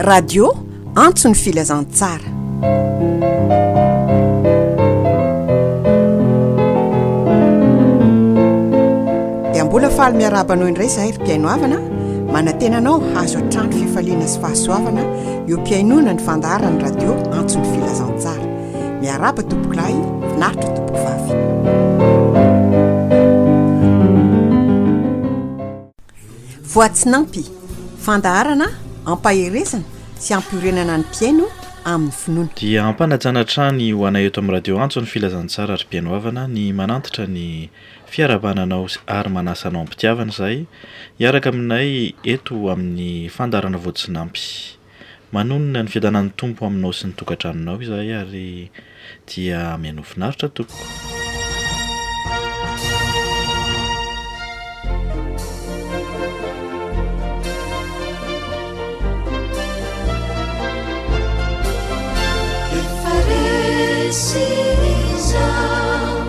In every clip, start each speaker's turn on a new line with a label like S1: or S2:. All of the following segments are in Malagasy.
S1: Radio Antso ny Filazantsara. Dia mbola faly miarahaba anao indray izahay ry mpihaino havana, manantena anao hahazo hatrany fifaliana sy fahasoavana eo am-pihainoana ny fandaharan'ny radio Antso ny Filazantsara. Miarahaba tompokolahy, finaritra tompokovavy. Voatsinampy, fandaharana ampaherezana sy ampiorenana ny mpihaino amin'ny finoana.
S2: Dia ampanajana hatrany ho anay eto amin'ny Radio Antso ny Filazantsara ry mpihaino havana ny manantitra ny fiarahabana anao ary manasa anao am-pitiavana izahay hiaraka aminay eto amin'ny fandaharana Voatsinampy. Manonona ny fiadanan'ny Tompo aminao sy ny tokantranonao izahay ary dia mihainoa finaritra tompoko.
S3: Efa resy izaho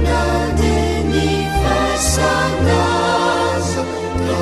S3: na dia ny fasana aza ka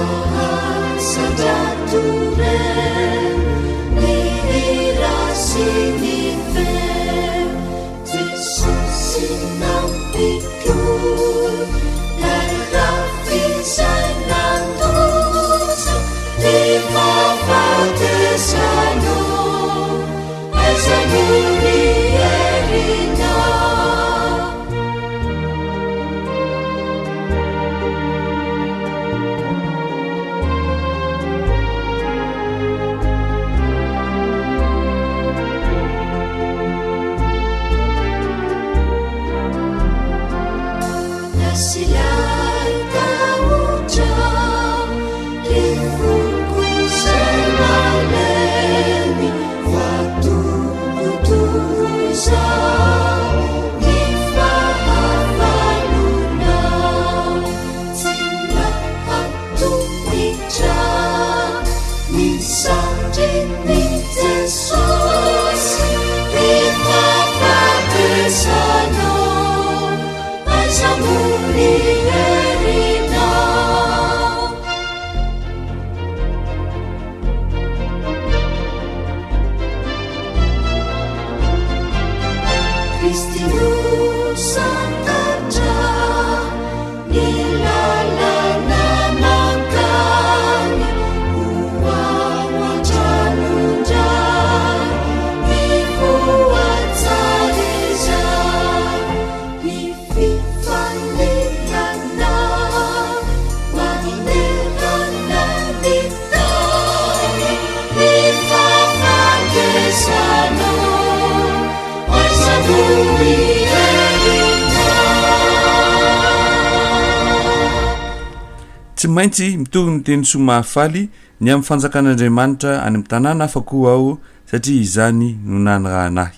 S4: Tsy maintsy mitory ny teny soa mahafaly ny amin'ny fanjakan'Andriamanitra any amin'ny tanàna hafa koa aho, satria izany no nanirahana ahy.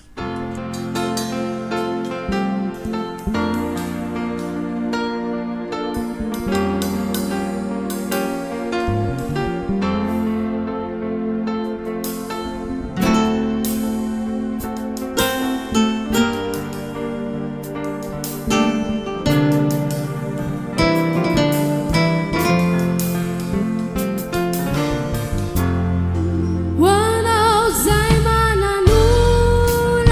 S3: Ho anao izay manan'olana.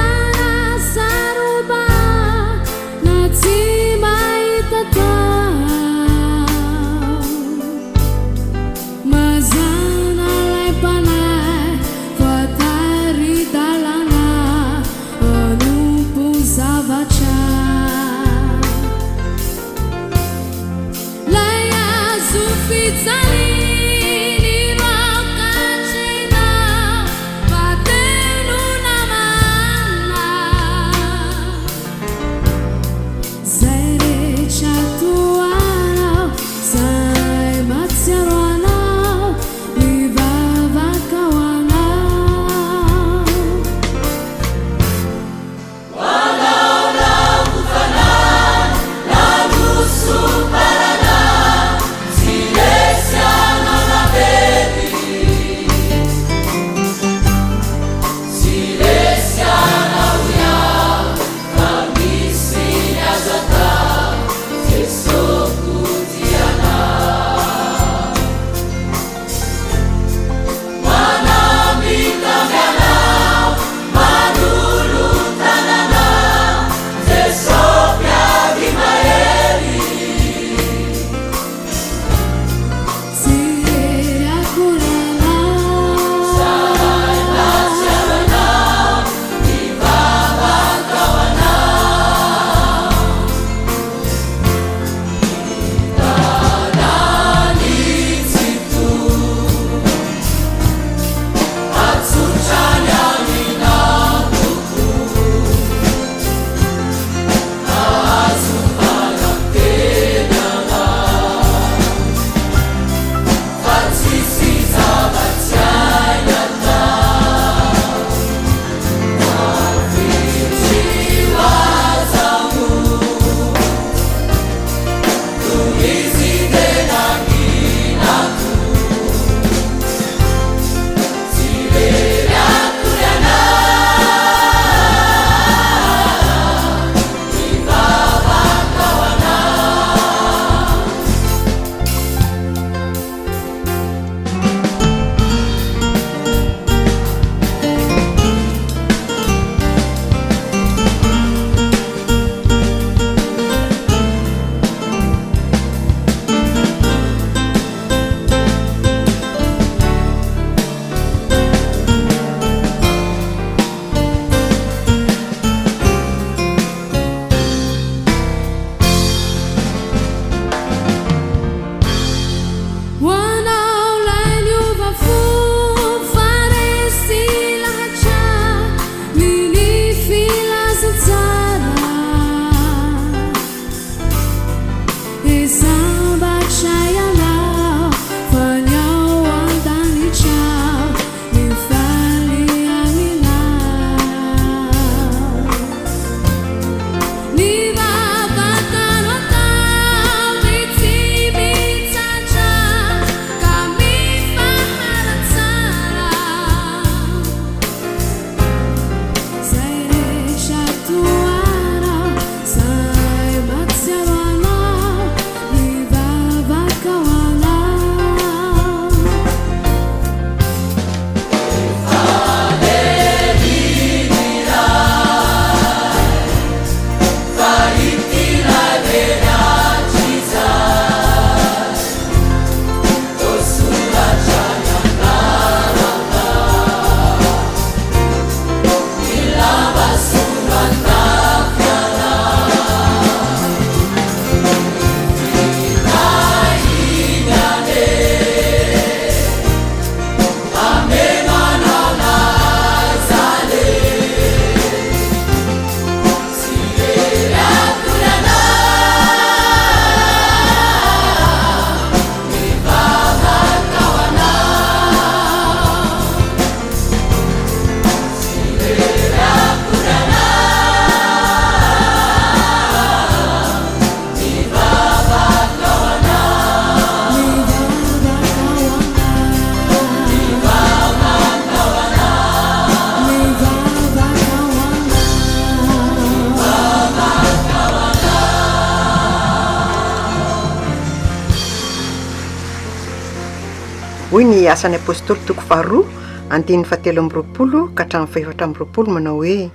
S1: Hoy ny Asan'ny Apostoly toko faharoa, andininy fahatelo amby roapolo ka hatramin'ny fahefatra amby roapolo manao hoe,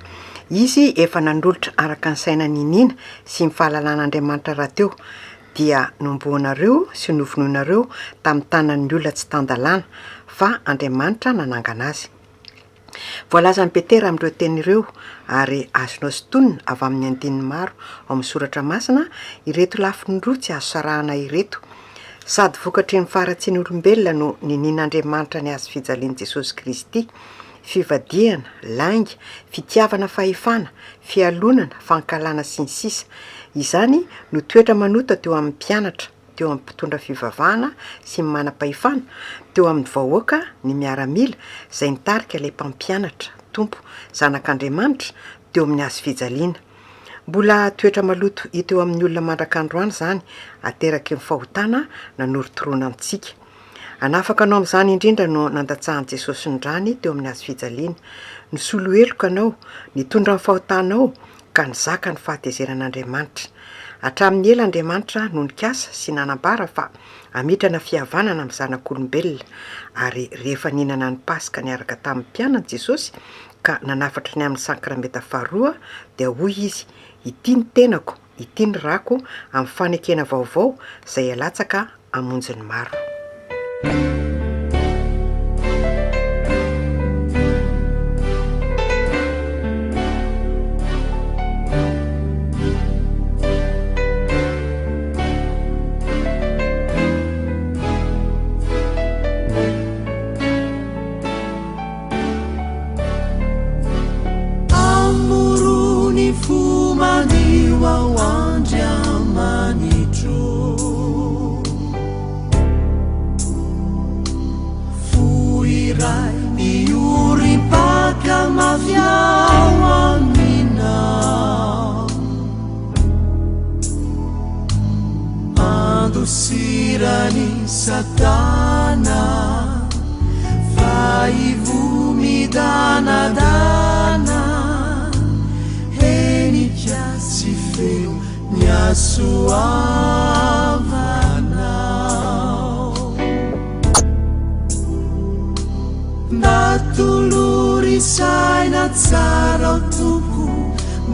S1: Izy efa nanolotra araka ny saina niniana sy ny fahalalan'Andriamanitra rahateo, dia nomboanareo sy novonoinareo tamin'ny tanan'ny olona tsy tan-dalàna, fa Andriamanitra nanangana azy. Voalazan'i Petera amin'ireo teny ireo, ary azonao sintonina avy amin'ny andininy maro ao amin'ny Soratra Masina, ireto lafiny roa tsy azo sarahana ireto, Sady vokatry ny faharatsian'olombelona no ninian'Andriamanitra ny hazo fijalian'i Jesosy Kristy, fivadihana, lainga, fitiavana fahefana, fialonana, fankahalana, sy ny sisa Izany no toetra manota teo amin'ny mpianatra. teo amin'ny mpitondra fivavahana sy ny manam-pahefana, teo amin'ny vahoaka, ny miaramila, izay nitarika ilay Mpampianatra, Tompo, Zanak'Andriamanitra, teo amin'ny hazo fijaliana. Mbola toetra maloto hita eo amin'ny olona mandraka androany izany, ateraky ny fahotana nanorotoroana antsika. Hanafaka anao amin'izany indrindra no nandatsahan'i Jesosy ny rany teo amin'ny hazo fijaliana. Nisolo heloka anao, nitondra ny fahotanao, ka nizaka ny fahatezeran'Andriamanitra. Hatramin'ny ela Andriamanitra no nikasa sy nanambara fa hamitrana fihavanana amin'ny zanak'olombelona, ary rehefa nihinana ny Paska niaraka tamin'ny mpianany Jesosy ka nanafatra ny amin'ny Sankramenta faharoa dia hoy Izy, Ity ny tenako, ity ny rako amin'ny fanekena vaovao izay alatsaka hamonjy ny maro.
S3: Amorony fo madio ao Andriamanitro. Fo iray miorim-paka mafy ao aminao. Andosiran'i Satana fa ivo midanadana henika sy feno ny hasoavanao. Mba tolory saina tsara ao Tompo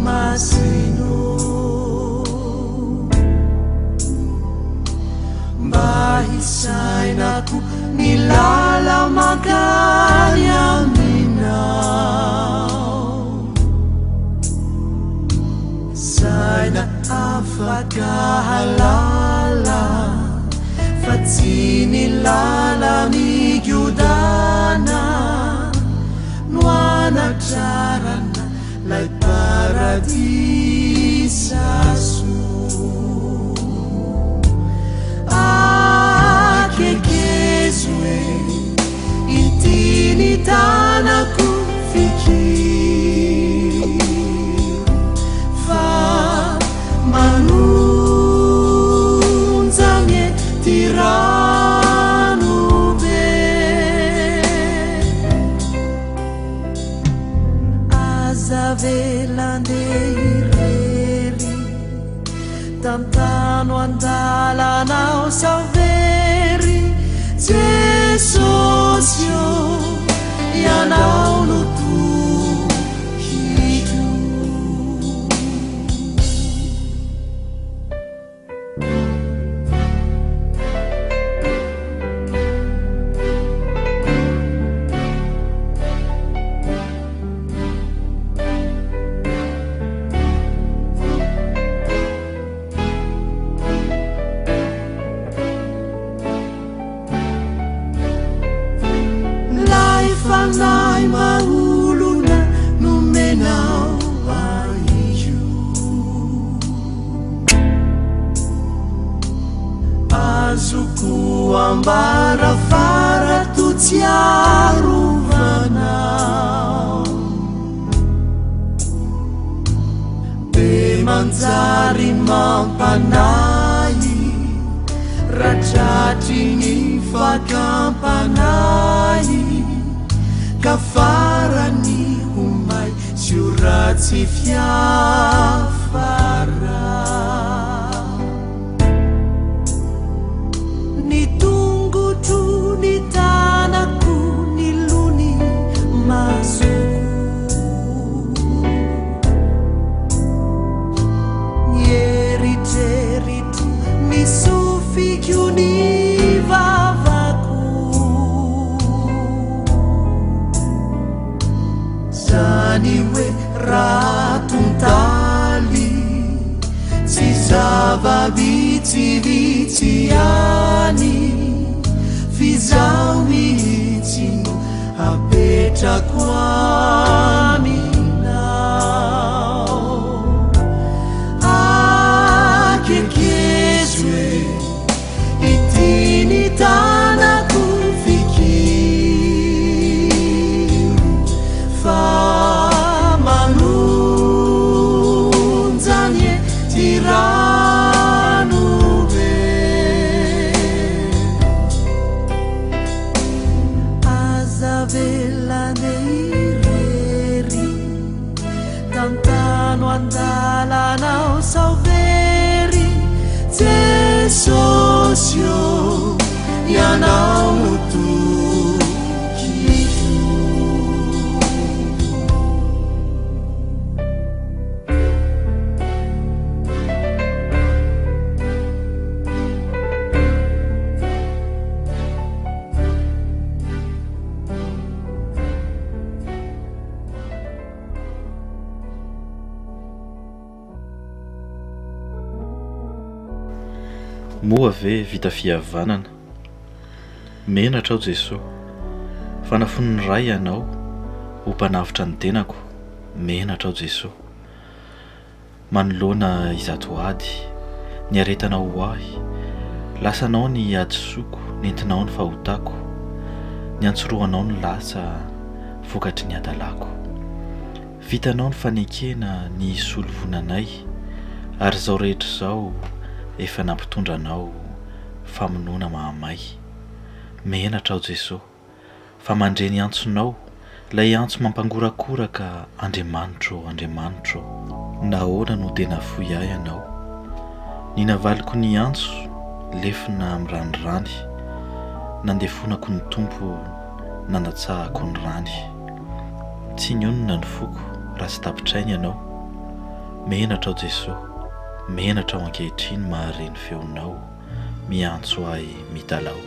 S3: masino. Mba hisainako ny lala-mankany aminao. Saina afaka halala fa tsy ny lala-migodana no anatrarana lay paradisa soa. Akekezo e, ity ny tanako fikiro fa manonja anie ty rano be. Aza avela andeha irery, tantano an-dalana aho sao very. Jesosy ô, Ianao no tohiko. Lay fanahy maha-olona nomenao ahiko. Azoko ambara fa raha toa tsy arovanao Dia manjary mampanahy raha tratry ny fakam-panahy Ka farany ho may sy ho ratsy fiafara. Ny tongotro nitady. ny hoe ratontaly tsy zava-bitsivitsy ihany f'izaho mihitsy no apetrako aminao. Akekezo e, ity ny tanako fikiro fa manonja anie ty rano be. Aza avela andeha irery, tantano an-dalanao sao very. Jesosy ô, Ianao no tokiko.
S2: Moa ve vita fihavanana? Menatra aho Jesoa, fa nafoin'ny Ray Ianao ho mpanavotra ny tenako, menatra aho Jesoa. Manoloana izato ady, niaretanao ho ahy, lasanao ny hadisoako, nentinao ny fahotako, niantsorohanao ny latsa vokatry ny hadalako. Vitanao ny fanekena ny hisolo voina anay, ary izao rehetra izao efa nampitondra anao famonoana mahamay. Menatra aho Jesoa, fa mandre ny antsonao, ilay antso mampangorakoraka Andriamanitro ô, Andriamanitro ô, nahoana no dia nafoy ahy Ianao? Ny navaliko ny antso, lefona miranirany, nandefonako ny Tompo, nandatsahako ny rany. Tsy nionona ny foko raha tsy tapitr'aina Ianao. Menatra aho Jesoa, menatra aho ankehitriny mahare ny feonao miantso ahy mitalaho.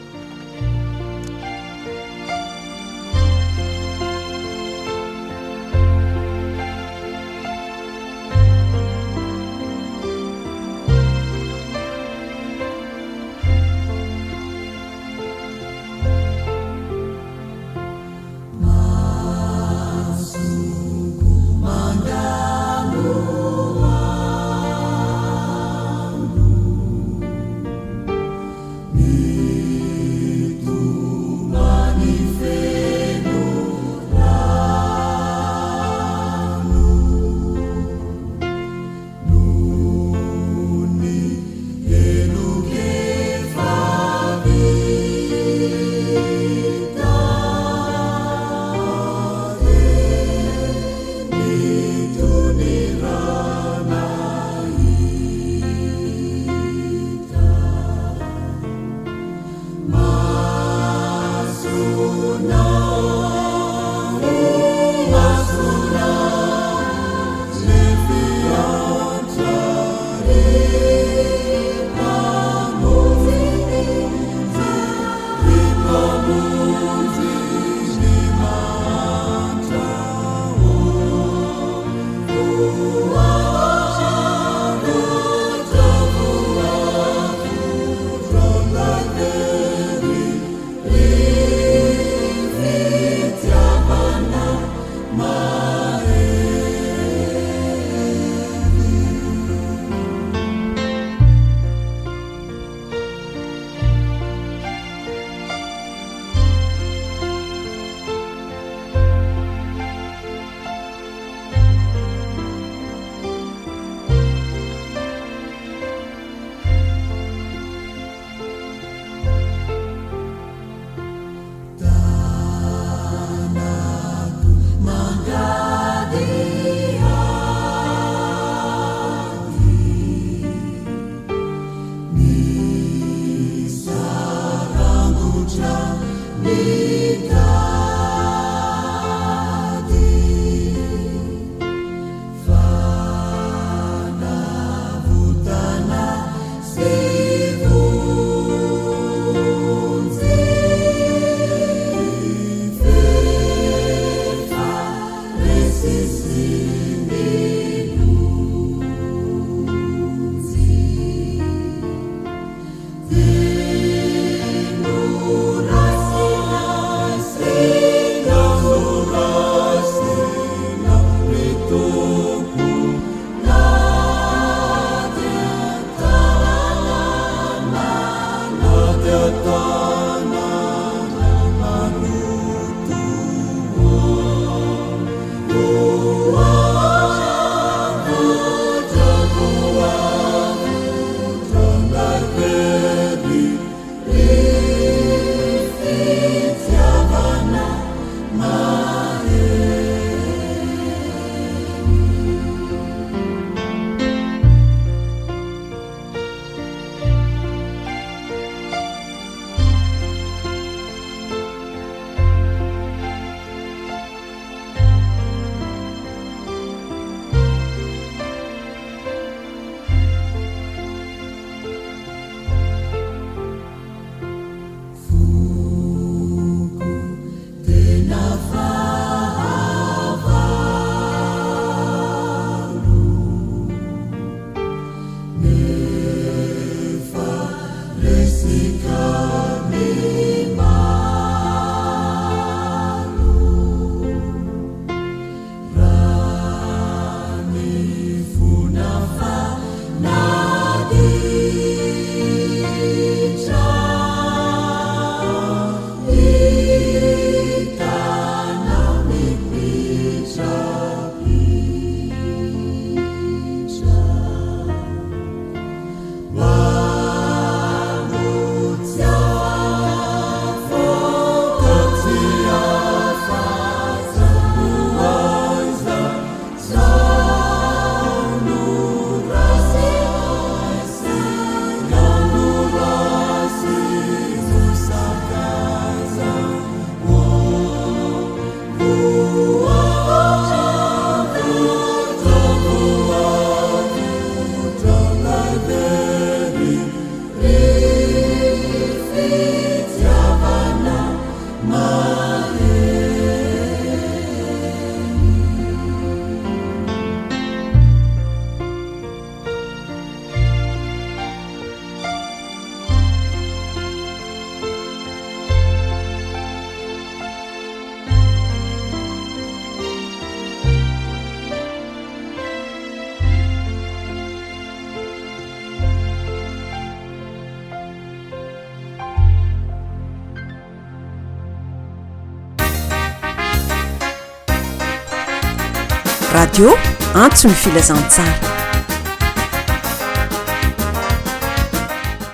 S1: Radio Antso ny Filazantsara.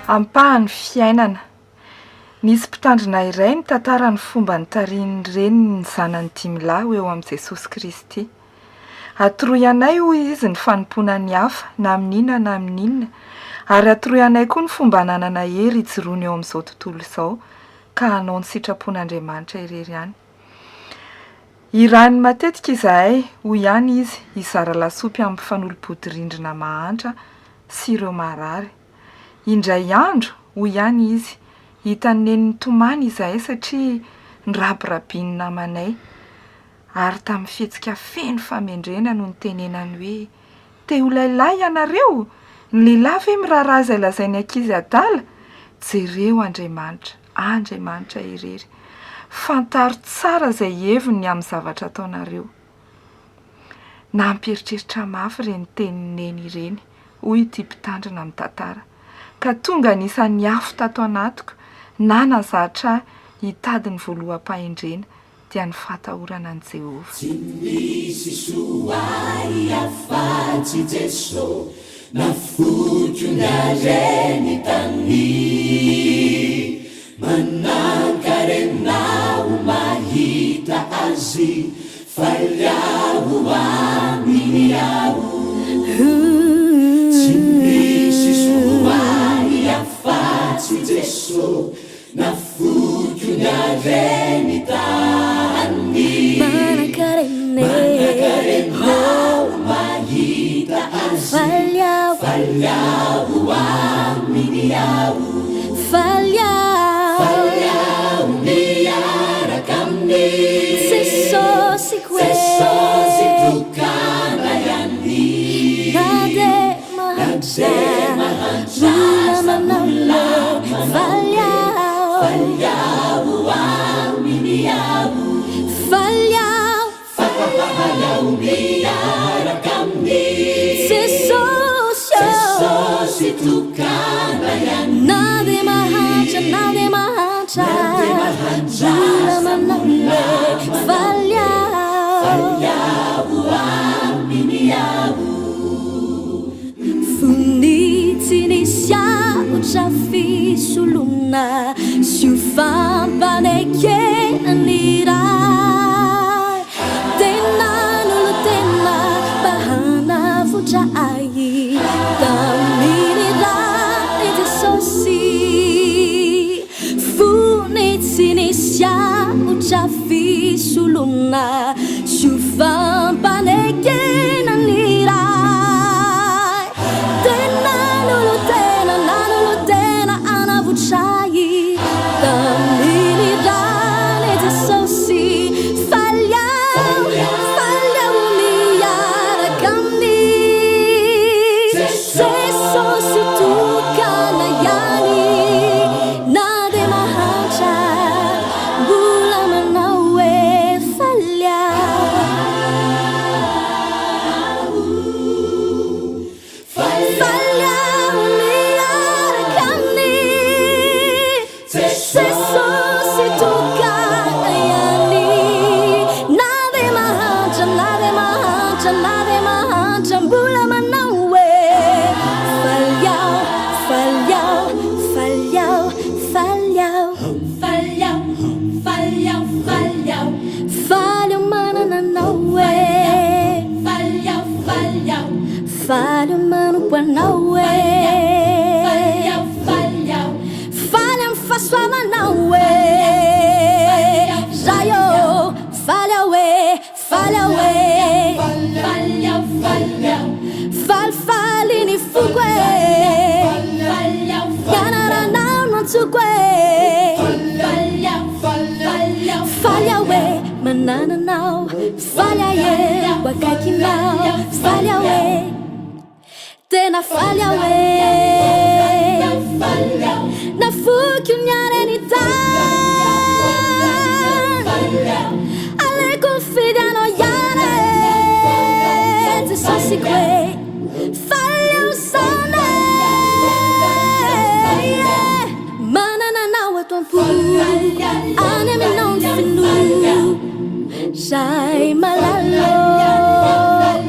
S5: Ampahan'ny fiainana. Nisy mpitandrina iray nitantara ny fomba nitarihin'ny reniny ny zanany dimilahy ho eo amin'i Jesosy Kristy. Atoroy anay, hoy izy, ny fanompoana ny hafa, na amin'inona na amin'inona, ary atoroy anay koa ny fomba hananana hery hijoroana eo amin'izao tontolo izao, ka hanao ny sitrapon'Andriamanitra irery ihany. Irahiny matetika izahay, hoy ihany izy, hizara lasopy amin'ny mpifanolo-bodirindrina mahantra sy ireo marary. Indray andro, hoy ihany izy, hitan'i Neny nitomany izahay satria nirabirabian'ny namanay. Ary tamin'ny fihetsika feno famendrena no nitenenany hoe, Te ho lehilahy ianareo? Ny lehilahy ve miraharaha izay lazain'ny ankizy adala? Jereo Andriamanitra, Andriamanitra irery. Fantaro tsara izay heviny ny amin'ny zavatra ataonareo. Nampieritreritra mafy ireny tenin'i Neny ireny, hoy ity mpitandrina mitantara, ka tonga anisan'ny afo tato anatiko na nazatra ahy hitady ny voaloham-pahendrena, dia ny fahatahorana an'i Jehovah.
S6: Tsy misy soa ahy afa-tsy Jeso, nafoiko ny hareny tany. Manankarena aho mahita Azy, faly aho aminy aho. Tsy misy soa ahy afa-tsy Jeso, nafoiko ny hareny tany. Manankarena aho mahita Azy, faly aho aminy aho. Faly aho miaraka aminy. Jesosiko e. Jesosy tokana ihany. Na dia mahantra mbola manao Faly aho. Faly aho aminy aho. Faly aho. Faly aho miaraka aminy. Jesosy ô. Jesosy tokana ihany. Na dia mahantra, na dia mahantra. Na dia mahantra mbola manao Faly aho. Faly aho aminy aho. Fony tsy nisy ahotra fisoloana sy ho fampanekena ny Ray, dia nanolo-tena mba hanavotra ahy tamin'ny ran'i Jesosy. Fony tsy nisy ahotra fisoloana sy ho fampanekena ny Ray, dia nanolo-tena, nanolo-tena hanavotra ahy tamin'ny ran'i Jesosy. Faly aho, faly aho miaraka amin'i Jesosy tokana ihany na dia mahantra mbola manao hoe faly aho. Faly aho miaraka amin'i Jesosy tokana ihany na dia mahantra na dia mahantra na dia mahantra mbola manao hoe faly aho faly aho faly aho faly aho faly aho faly aho faly aho faly aho manana anao hoe faly aho faly aho faly aho manompo anao hoe faly aho faly aho Faly amin'ny fahasoavanao e Ray ô, faly aho e, faly aho e Falifaly ny foko e Ny anaranao no antsoiko e Faly aho e, manana anao Faly aho e, ho akaikinao Faly aho e Tena faly aho e Nafoiko ny hareny tany Aleoko mifidy anao ihany e Jesosiko e Faly aho izany e Manana anao ato am-po Any aminao ny finoako Ray malala ô.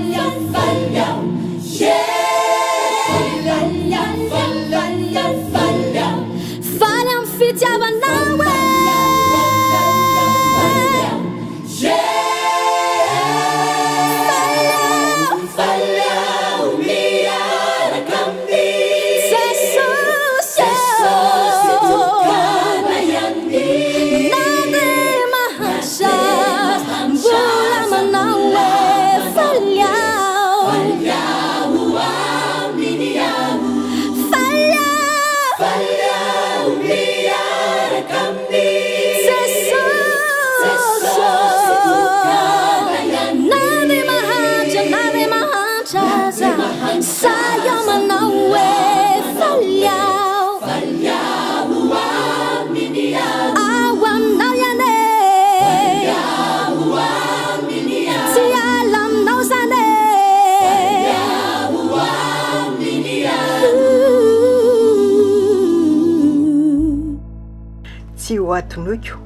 S1: hadinoiko.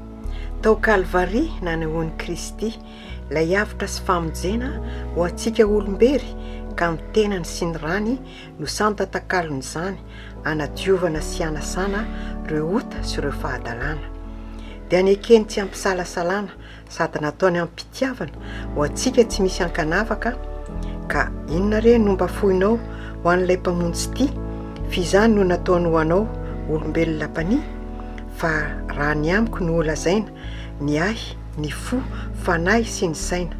S1: Tao Kalvary nanehoan'i Kristy ilay avotra sy famonjena ho antsika olom-bery ka ny tenany sy ny rany no santa takalon'izany hanadiovana sy hanasana ireo ota sy ireo fahadalana. Dia nekeny tsy ampisalasalana sady nataony amim-pitiavana ho antsika tsy misy ankanavaka ka inona re no mba foinao ho an'ilay Mpamonjy tia f'izany no nataony ho anao olombelona mpania fa raha ny amiko no holazaina ny ahy ny fo fanahy sy ny saina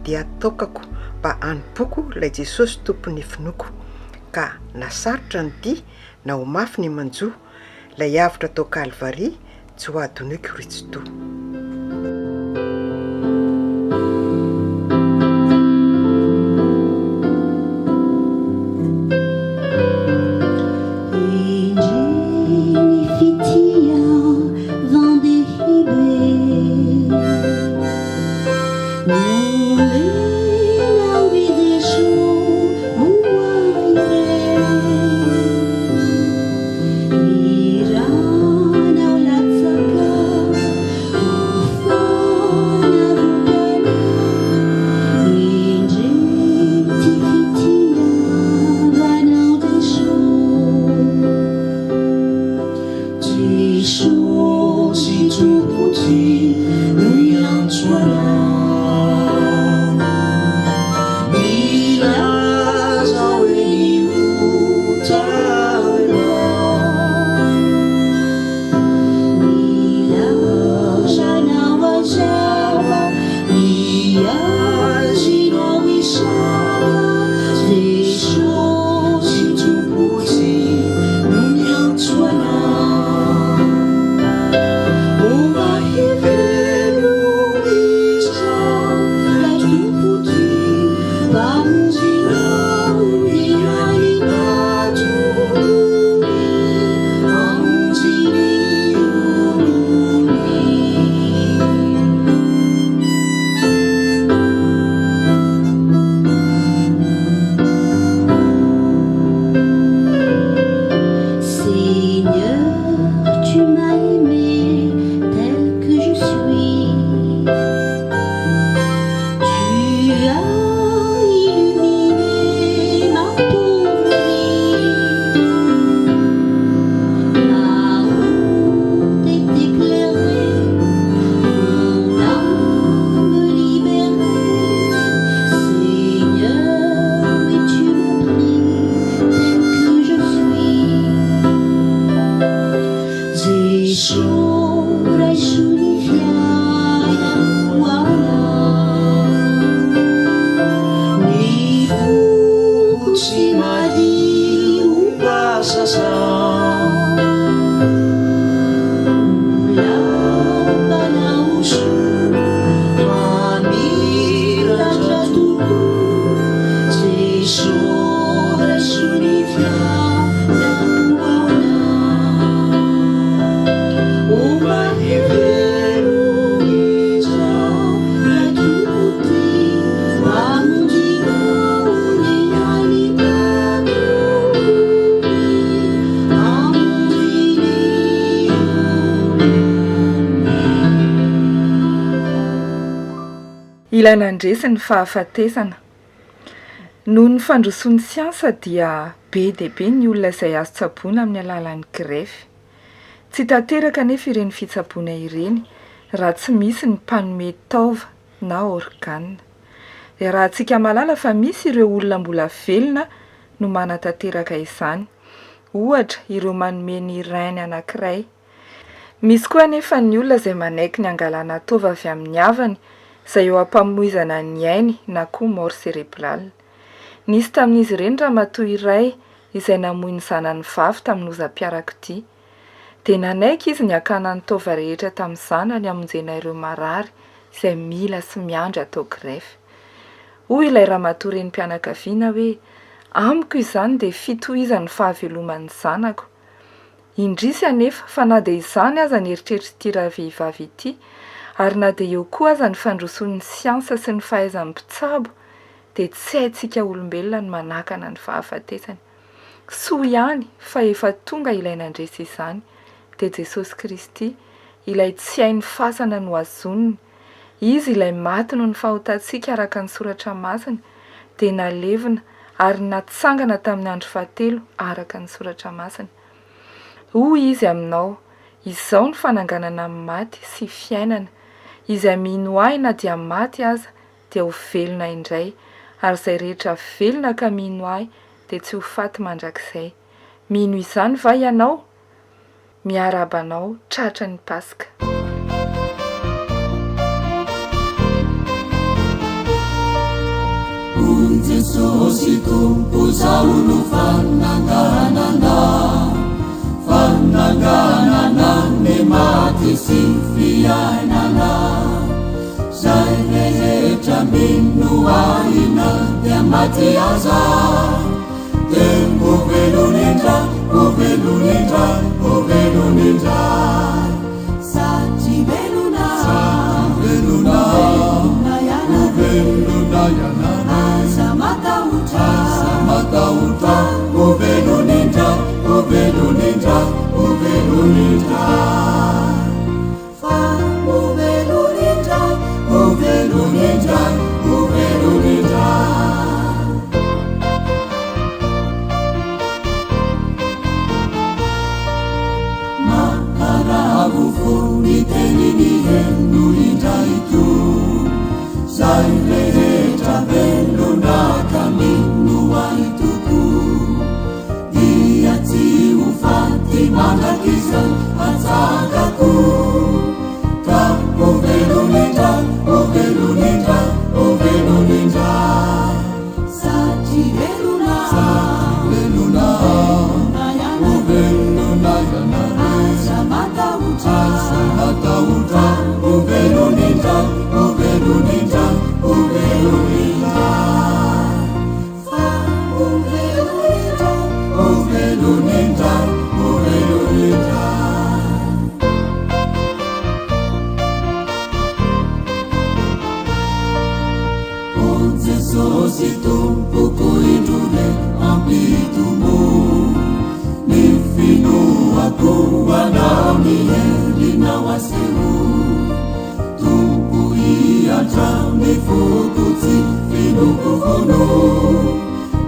S1: dia ataokako mba hanompoako ilay Jesosy Tompon'ny finoako ka na sarotra ny dia na ho mafy ny manjo ilay avotra tao Kalvary Tsy ho adinoiko ry Tsitoha.
S5: Ilay nandresy ny fahafatesana. Noho ny fandrosoan'ny siansa dia be dia be ny olona izay azo tsaboina amin'ny alalan'ny grefy. Tsy tanteraka anefa ireny fitsaboana ireny raha tsy misy ny mpanome taova na organe. Iarahantsika mahalala fa misy ireo olona mbola velona no manatanteraka izany. Ohatra ireo manome ny rein-ny anankiray. Misy koa anefa ny olona izay manaiky ny hangalana taova avy amin'ny havany izay eo am-pamoizana ny ainy na koa mort cérébrale. Nisy tamin'izy ireny ramatoa iray izay namoy ny zanany vavy tamin'ny lozam-piarakodia. Dia nanaiky izy ny hakana ny taova rehetra tamin'ny zanany hamonjena ireo marary izay mila sy miandry atao greffe. Hoy ilay ramatoa renim-pianakaviana hoe, Amiko izany dia fitohizan'ny fahaveloman'ny zanako. Indrisy anefa fa na dia izany aza ny eritreritr'ity ravehivavy ity, ary na dia eo koa aza ny fandrosoan'ny siansa sy ny fahaizan'ny mpitsabo, dia tsy haintsika olombelona ny manakana ny fahafatesana. Soa ihany fa efa tonga ilay nandresy izany, dia Jesosy Kristy, Ilay tsy hain'ny fasana nohazoniny. Izy ilay maty noho ny fahotantsika araka ny Soratra Masina, dia nalevina ary natsangana tamin'ny andro fahatelo araka ny Soratra Masina. Hoy Izy aminao, Izao no fananganana amin'ny maty sy fiainana. Izay mino Ahy na dia maty aza dia ho velona indray, ary izay rehetra velona ka mino Ahy dia tsy ho faty mandrakizay. Mino izany va ianao? Miarahaba anao tratra ny Paska.
S7: Hoy Jesosy Tompo Zaho no fananganana Fananganana ny maty sy fiainana Zay rehetra mino ahy na dia maty aza Dia ho velona indray, ho velona indray, ho velona indray. Satria velona, satria velona, ho velona ianareo. Aza matahotra, aza matahotra, ho velona indray, ho velona indray, ho velona indray. Fa ho velona indray, ho velona indray, ho velona indray. Maharavo fo ny teniny heno indray koa. Zay rehetra velona ka mino ahy tokoa. Dia tsy ho faty mandrakizay hatsangako Ka ho velona indray, ho velona indray, ho velona indray Satria velona, satria velona Ho velona ianareo Aza matahotra, aza matahotra Ho velona indray, ho velona indray, ho velona indray Fa ho velona indray, ho velona indray, ho velona indray. O Jesosy Tompoko indro re ampitombo ny finoako Anao ny herinao aseho Tompo hiantrao ny foko tsy finoako fono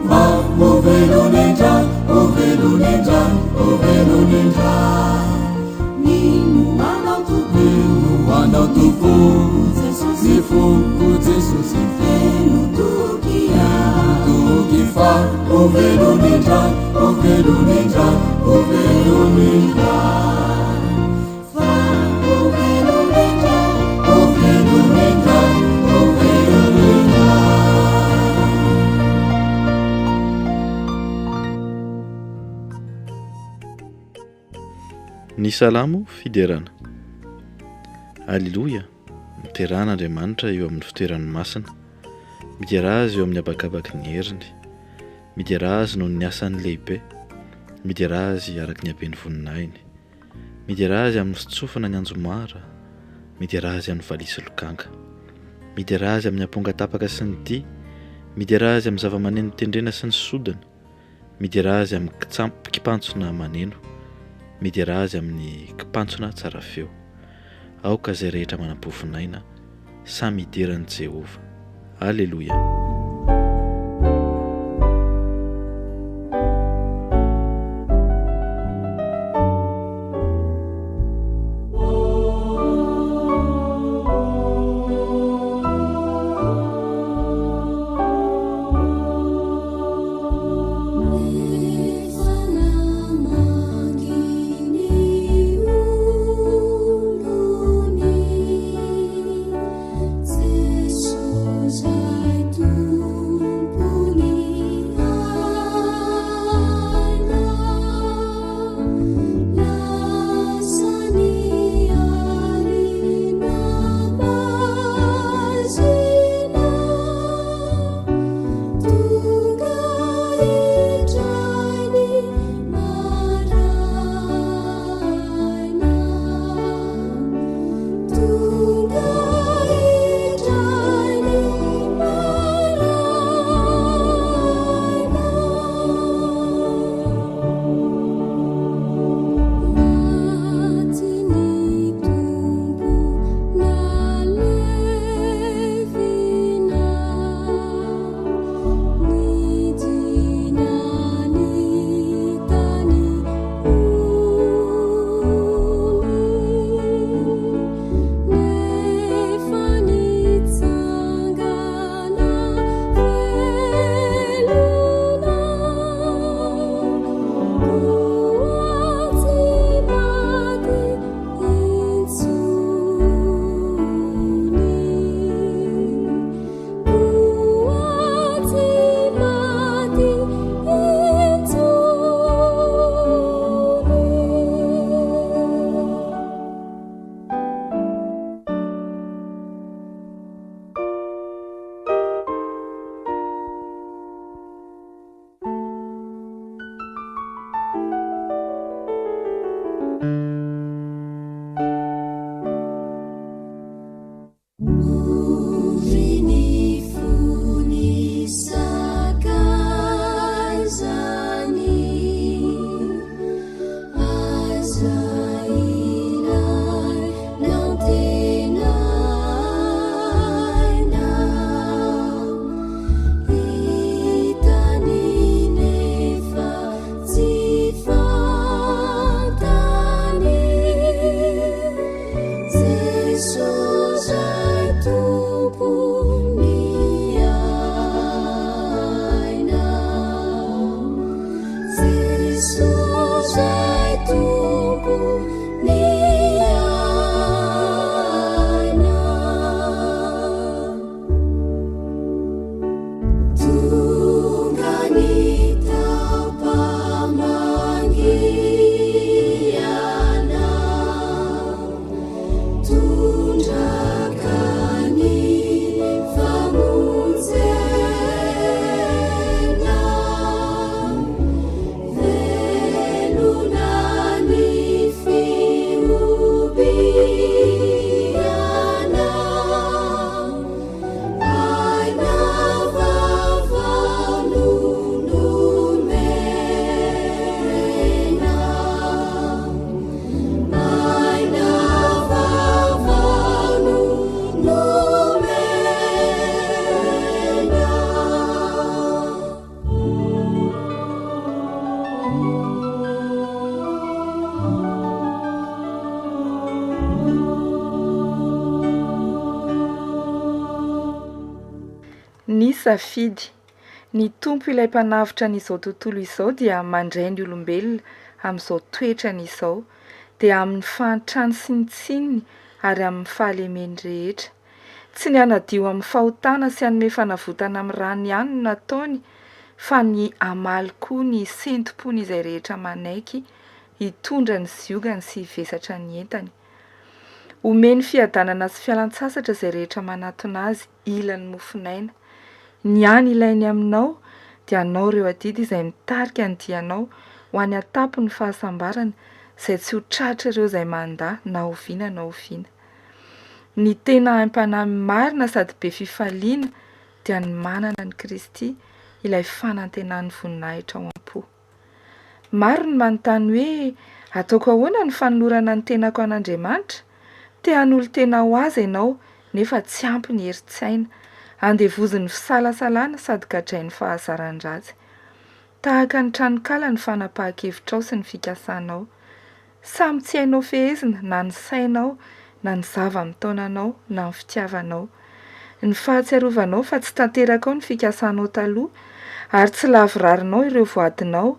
S7: Mba ho velona indray, ho velona indray, ho velona indray Mino Anao Tompo, mino Anao Tompo Jesosy foko Jesosy feno toky feno toky fa ho velona indray, ho velona indray, ho velona indray
S2: Ny Salamo fiderana. Aleloia! Miderà an'Andriamanitra eo amin'ny fitoerany masina. Miderà Azy eo amin'ny habakabaky ny heriny. Miderà Azy noho ny asany lehibe. Miderà Azy araka ny haben'ny voninahiny. Miderà Azy amin'ny fitsofana ny anjomara, miderà Azy amin'ny valiha sy lokanga. Miderà Azy amin'ny amponga tapaka sy ny dihy, miderà Azy amin'ny zava-maneno tendrena sy ny sodina, miderà Azy amin'ny kitsamp kipantsona maneno, miderà Azy amin'ny kipantsona tsara feo. Aoka izay rehetra manam-pofonaina samy hidera an'i Jehovah. Aleloia!
S6: Tompon'ny aina. Jesosy Tompon'ny aina. Tonga ny taom-pamangiana, tondraka ny famonjena, velona ny fihobiana. Aina vaovao no nomena. Aina vaovao no nomena.
S5: Ny safidy. Ny Tompo ilay Mpanavotra an'izao tontolo izao dia mandray ny olombelona amin'izao toetrany izao, dia amin'ny fahantrany sy ny tsininy ary amin'ny fahalemeny rehetra. Tsy ny hanadio amin'ny fahotana sy hanome fanavotana amin'ny rany ihany no nataony fa ny hamaly koa ny sentom-pon'izay rehetra manaiky hitondra ny ziogany sy hivesatra ny entany. Omeny fiadanana sy fialan-tsasatra izay rehetra manatona azy hila ny mofon'aina. Ny hany ilainy aminao dia anao ireo adidy izay mitarika ny dianao ho any an-tampon'ny fahasambarana izay tsy ho tratr'ireo izay mandà na oviana na oviana. Ny tena aim-panahy marina sady be fifaliana dia ny manana an'i Kristy, ilay fanantenan'ny voninahitra ao am-po. Maro ny manontany hoe, Ataoko ahoana ny fanolorana ny tenako an'Andriamanitra? Te hanolo-tena ho Azy ianao, nefa tsy ampy ny herin-tsaina. Andevozin'ny fisalasalana sady gadrain'ny fahazaran-dratsy. Tahaka ny tranonkala ny fanapahan-kevitrao sy ny fikasanao. Samy tsy hainao fehezina na ny sainao na ny zava-mitaona anao na ny fitiavanao. Ny fahatsiarovanao fa tsy tanterakao ny fikasanao taloha ary tsy lavorarinao ireo voadinao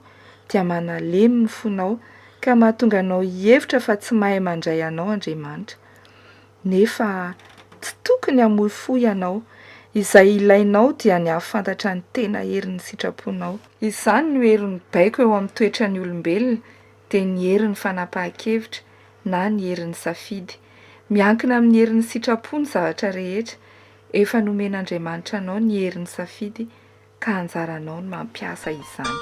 S5: dia manalemy ny fonao ka mahatonga anao hihevitra fa tsy mahay mandray anao Andriamanitra. Nefa tsy tokony hamoy fo ianao. Izay ilainao dia ny hahafantatra ny tena herin'ny sitraponao. Izany no hery mibaiko eo amin'ny toetran'ny olombelona dia ny herin'ny fanapahan-kevitra na ny herin'ny safidy. Miankina amin'ny herin'ny sitrapo ny zavatra rehetra. Efa nomen'Andriamanitra anao ny herin'ny safidy ka anjaranao ny mampiasa izany.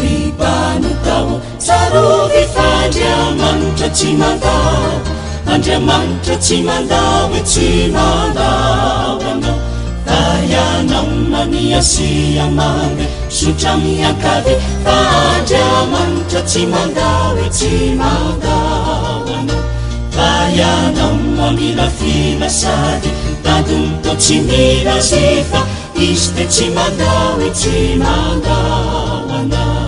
S7: Ry mpanota ô, tsarovy fa Andriamanitra tsy mandao, Andriamanitra tsy mandao e, tsy mandao anao. Fa ianao maniasia mandeha, zotra miankavia, fa Andriamanitra tsy mandao e, tsy mandao anao. Fa ianao mamilafila sady tadiny toa tsy mila zefa Izy dia tsy mandao e tsy mandao anao.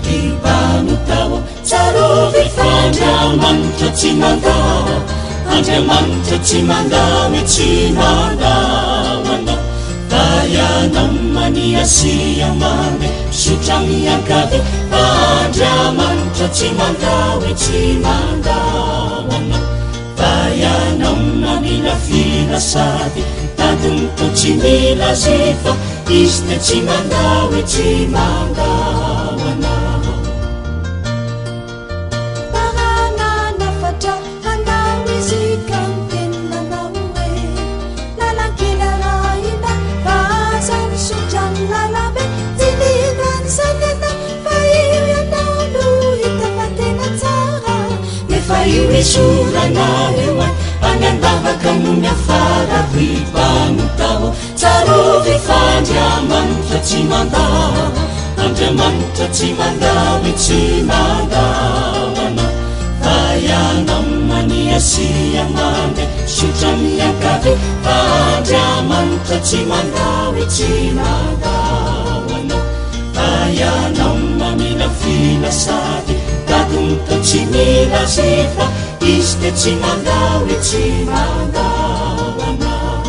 S7: Ry mpanota ô, tsarovy fa Andriamanitra tsy mandao, Andriamanitra tsy mandao e tsy mandao anao. Fa ianao maniasia mandeha mizotra miankavia fa Andriamanitra tsy mandao e tsy mandao anao. Fa ianao mamilafila sady tadiny toa tsy mila zefa Izy dia tsy mandao e tsy mandao anao.
S6: Parananafatra hanao izy ka niteny nanao hoe, Lalan-kely arahina fa aza misotra ny lalambe, tsy nino an'izany ianao fa io ianao no hita fa tena tsara,
S7: nefa io izoranao io an, any an-davaka no miafara ry mpanota ô, tsarovy fa. Andriamanitra tsy mandao, Andriamanitra tsy mandao e tsy mandao anao. Fa ianao maniasia mandeha sotra miankavia fa Andriamanitra tsy mandao e tsy mandao anao. Fa ianao mamilafila sady dadonto tsy mila azy fa Izy dia tsy mandao e tsy mandao anao.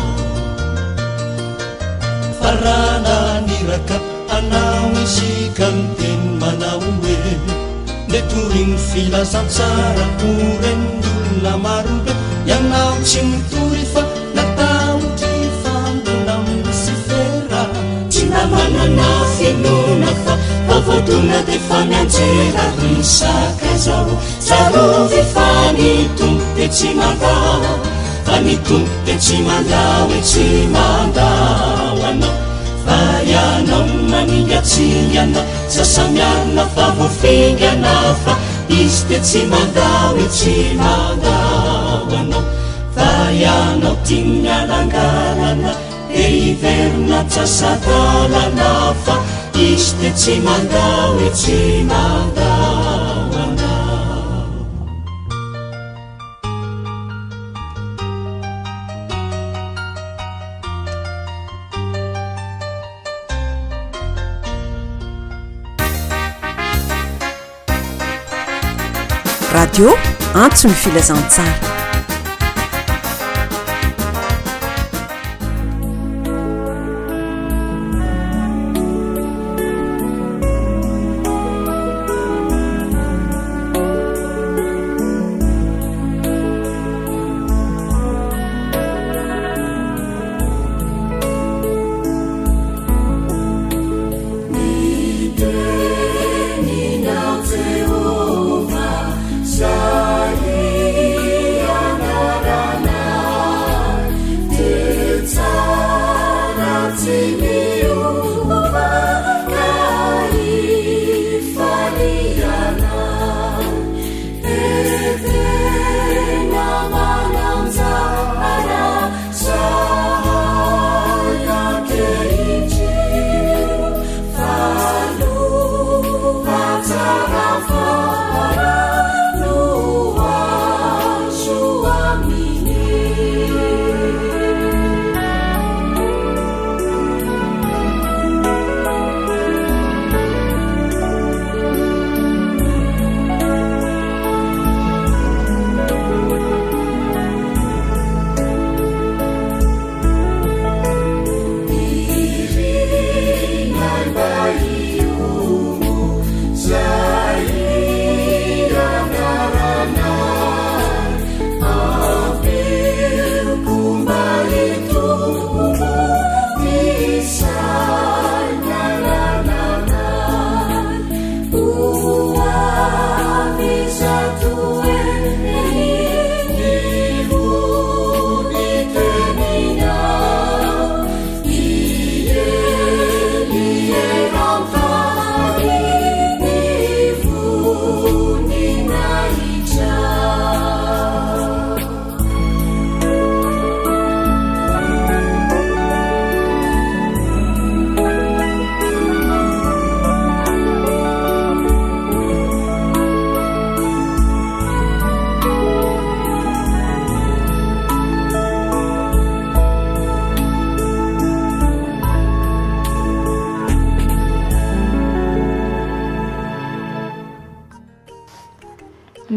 S7: Fa raha naniraka anao Izy ka niteny manao hoe, Ndeha tory ny filazantsara ho ren'ny olona marobe, ianao tsy nitory fa natahotry hifandona amin'i Losifera. Tsy mba manana finoana fa vao voadona dia efa mianjera ry sakaiza ô. Tsarovy fa ny Tompo dia tsy mandao, fa ny Tompo dia tsy mandao e tsy mandao anao. Fa ianao maningatsingana, sasa-miarina fa voafingana fa Izy dia tsy mandao e tsy mandao anao. Fa ianao tia mialangalana, dia hiverina an-tsasa-dalana fa Izy dia tsy mandao e tsy mandao anao.
S1: Radio Antso ny Filazantsara.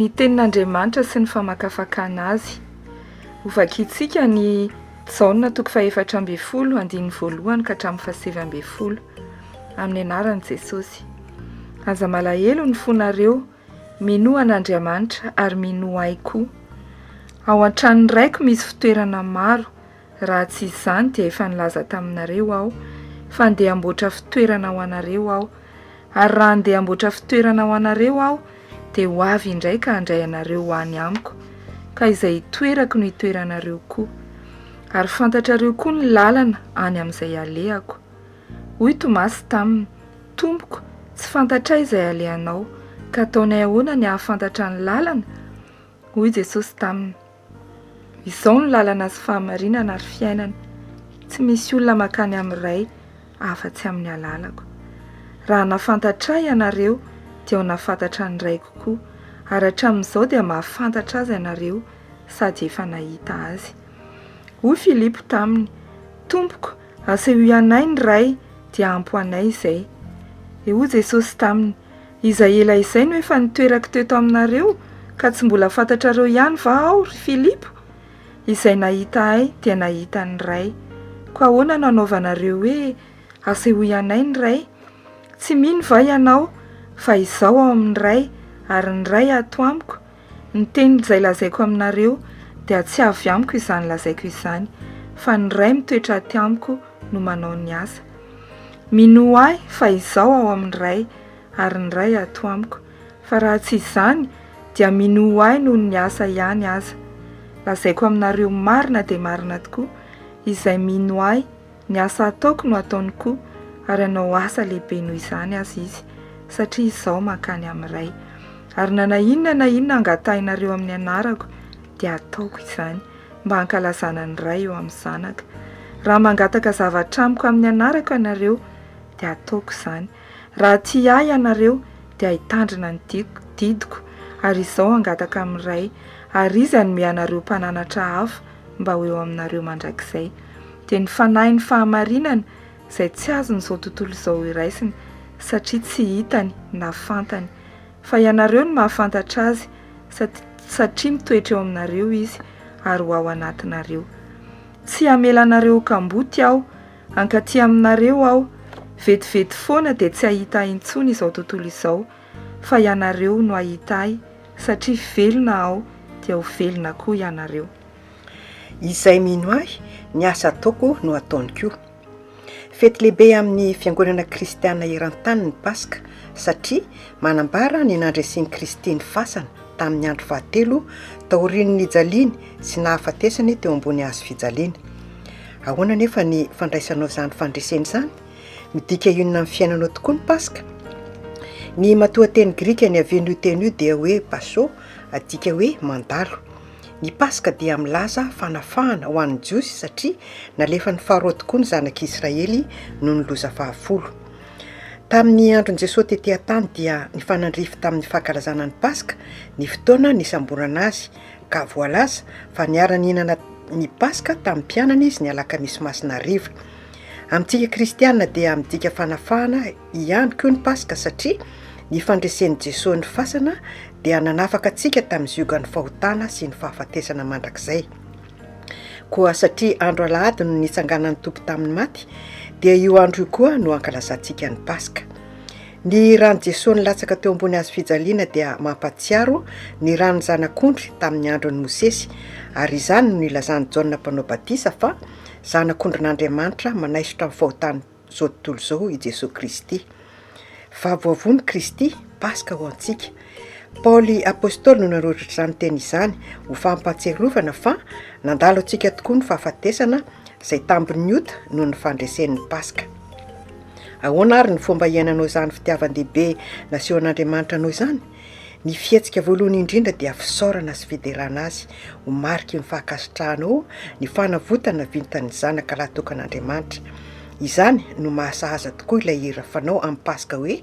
S5: Ny Tenin'Andriamanitra sy ny famakafakana azy. Hovakintsika ny Jaona toko fahefatra ambin'ny folo andininy voalohany ka hatramin'ny fahasivy ambin'ny folo. Amin'ny anaran'i Jesosy. Aza malahelo ny fonareo, minoa an'Andriamanitra ary minoa ahy koa. Ao an-tranon'ny Raiko misy fitoerana maro, raha tsy izany dia efa nilaza taminareo aho, fa handeha hamboatra fitoerana ho anareo aho. Ary raha handeha hamboatra fitoerana ho anareo aho, dia ho avy indray ka handray anareo ho any amiko, ka izay itoerako no hitoeranareo koa. Ary fantatrareo koa ny lalana any amin'izay alehako. Hoy Tomasy taminy, Tompoko, tsy fantatray izay alehanao, ka ataonay ahoana ny hahafantatra ny lalana? Hoy Jesosy taminy, Izao no lalana sy fahamarinana ary fiainana. Tsy misy olona mankany amin'ny Ray, afa-tsy amin'ny alalako. Raha nahafantatra Ahy ianareo, dia ho nahafantatra ny Raiko koa, ary hatramin'izao dia mahafantatra Azy ianareo sady efa nahita Azy. Hoy Filipo taminy, Tompoko, asehoy anay ny Ray, dia ampy ho anay izay. Dia hoy Jesosy taminy, Izay ela izay no efa nitoerako teto aminareo, ka tsy mbola fantatrareo ihany va Aho, ry Filipo? Izay nahita Ahy dia nahita ny Ray. Koa ahoana no anaovanareo hoe, Asehoy anay ny Ray? Tsy mino va ianao fa Izaho ao amin'ny Ray ary ny Ray ato amiko? Ny teny izay lazaiko aminareo dia tsy avy amiko izany lazaiko izany, fa ny Ray mitoetra aty amiko no manao ny asa. Minoa Ahy fa Izaho ao amin'ny Ray ary ny Ray ato amiko, fa raha tsy izany dia minoa Ahy noho ny asa ihany aza. Lazaiko aminareo marina dia marina tokoa, izay mino Ahy, Ny asa ataoko no ataony koa, ary hanao asa lehibe noho izany aza izy, satria Izaho mankany amin'ny Ray. Ary na na inona na inona angatahinareo amin'ny anarako, dia hataoko izany, mba hankalazana ny Ray eo amin'ny Zanaka. Raha mangataka zavatra amiko amin'ny anarako ianareo, dia hataoko izany. Raha tia Ahy ianareo, dia hitandrina ny didiko, ary Izaho hangataka amin'ny Ray, ary Izy hanome anareo Mpananatra hafa, mba ho eo aminareo mandrakizay. Dia ny Fanahin'ny fahamarinana, izay tsy azon'izao tontolo izao horaisina, satria tsy hitany na fantany. Fa ianareo no mahafantatra Azy, satria mitoetra eo aminareo Izy, ary ho ao anatinareo. Tsy hamela anareo ho kamboty Aho, hankaty aminareo Aho, vetivety foana dia tsy hahita Ahy intsony izao tontolo izao, fa ianareo no hahita Ahy, satria velona Aho, dia ho velona koa ianareo.
S1: Izay mino Ahy, ny asa ataoko no ataony koa. Fety lehibe amin'ny fiangonana kristiana eran-tany ny Paska, satria manambara ny nandresen'i Kristy ny fasana tamin'ny andro fahatelo taorian'ny nijaliany sy nahafatesany teo ambony hazo fijaliana. Ahoana anefa ny fandraisanao izany fandresena izany? Midika inona amin'ny fiainanao tokoa ny Paska? Ny matoanteny grika niavian'io teny io dia hoe paso, adika hoe mandalo. Ny Paska dia milaza fanafahana ho an'ny Jiosy satria nalefan'i Farao tokoa ny zanak'Israely noho ny loza fahafolo. Tamin'ny andron'i Jesoa tety an-tany dia nifanandrify tamin'ny fankalazana ny Paska ny fotoana nisamborana Azy ka voalaza fa niara-nihinana ny Paska tamin'ny mpianany Izy ny Alakamisy Masina hariva. Amintsika kristiana dia midika fanafahana ihany koa ny Paska satria ny fandresen'i Jesoa ny fasana dia nanafaka antsika tamin'ny ziogan'ny fahotana sy ny fahafatesana mandrakizay. Koa satria andro alahady no nitsanganan'ny Tompo tamin'ny maty, dia io andro io koa no ankalazantsika ny Paska. Ny ran'i Jesoa nilatsaka teo ambony hazo fijaliana dia mampahatsiaro ny ran'ny zanak'ondry tamin'ny andron'i Mosesy, ary izany no nilazan'i Jaona Mpanao Batisa fa Zanak'ondrin'Andriamanitra manaisotra ny fahotan'ny izao tontolo izao i Jesoa Kristy. Fa voavono Kristy, Paska ho antsika. Paoly Apostoly no nanoratra izany teny izany ho fampahatsiarovana fa nandalo antsika tokoa ny fahafatesana izay tambin'ny ota noho ny fandresen'ny Paska. Ahoana ary ny fomba iainanao izany fitiavan-dehibe nasehon'Andriamanitra anao izany? Ny fihetsika voalohany indrindra dia fisaorana sy fiderana Azy ho mariky ny fahankasitrahanao ny fanavotana vitan'ny Zanaka lahitokan'Andriamanitra. Izany no mahasahaza tokoa ilay hira fanao amin'ny Paska hoe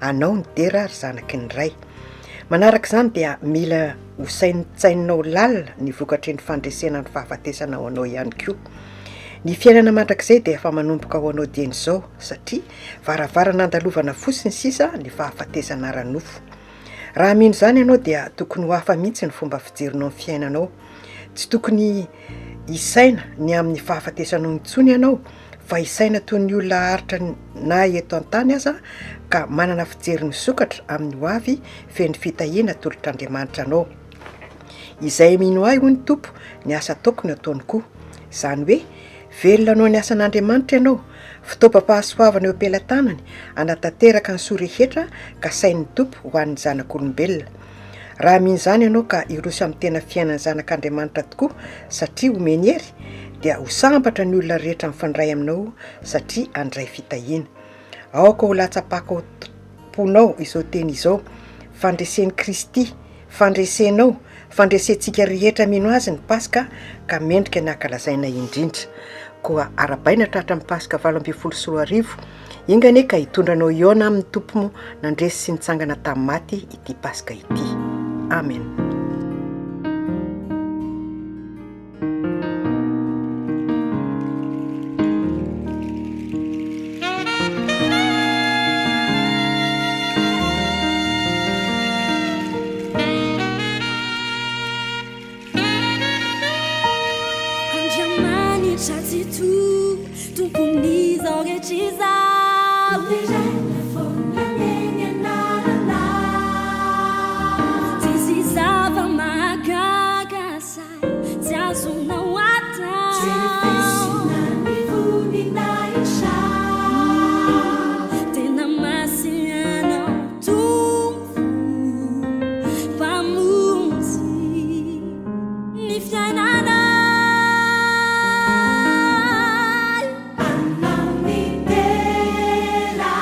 S1: Anao ny dera ry Zanaky ny Ray. Manaraka izany dia mila ho saintsaininao lalina ny vokatry ny fandresena ny fahafatesana ho anao ihany koa. Ny fiainana mandrakizay dia efa manomboka ho anao dieny izao satria Varavarana andalovana fotsiny sisa ny fahafatesana ara-nofo. Raha mino izany ianao dia tokony ho hafa mihitsy ny fomba fijerinao ny fiainanao. Tsy tokony hisaina ny amin'ny fahafatesanao intsony ianao fa hisaina toy ny olona haharitra na eto an-tany aza ka manana fijery misokatra amin'ny ho avy feno fitahiana atolotr'Andriamanitra anao. Izay mino ahy hoy ny Tompo, ny asa ataoko no ataony koa. Izany hoe Velona noho ny asan'Andriamanitra ianao, fitaovam-pahasoavana eo am-pelatanany hanatanteraka ny soa rehetra kasain'ny Tompo ho an'ny zanak'olombelona. Raha mino izany ianao ka hiroso amin'ny tena fiainan'ny zanak'Andriamanitra tokoa satria omeny hery, dia ho sambatra ny olona rehetra mifandray aminao satria handray fitahiana. Aoka ho latsa-paka ao am-ponao izao teny izao, Fandresen'i Kristy. Fandresenao, fandresentsika rehetra mino Azy ny Paska ka mendrika ny hankalazaina indrindra. Koa arahabaina tratra amin'ny Paska 2018. Enga anie ka hitondra anao hihaona amin'ny Tompo nandresy sy nitsangana tamin'ny maty ity Paska ity. Amen.
S6: Andriamanitra Tsitoha, Tompon'izao rehetra izao. Deraina foana anie ny anaranao. Tsisy zava-mahagaga sahy tsy azonao atao. Tsy refesina ny voninahitrao. Tena masina Ianao Tompo Mpamonjy. Ny fiainanay. Anao ny dera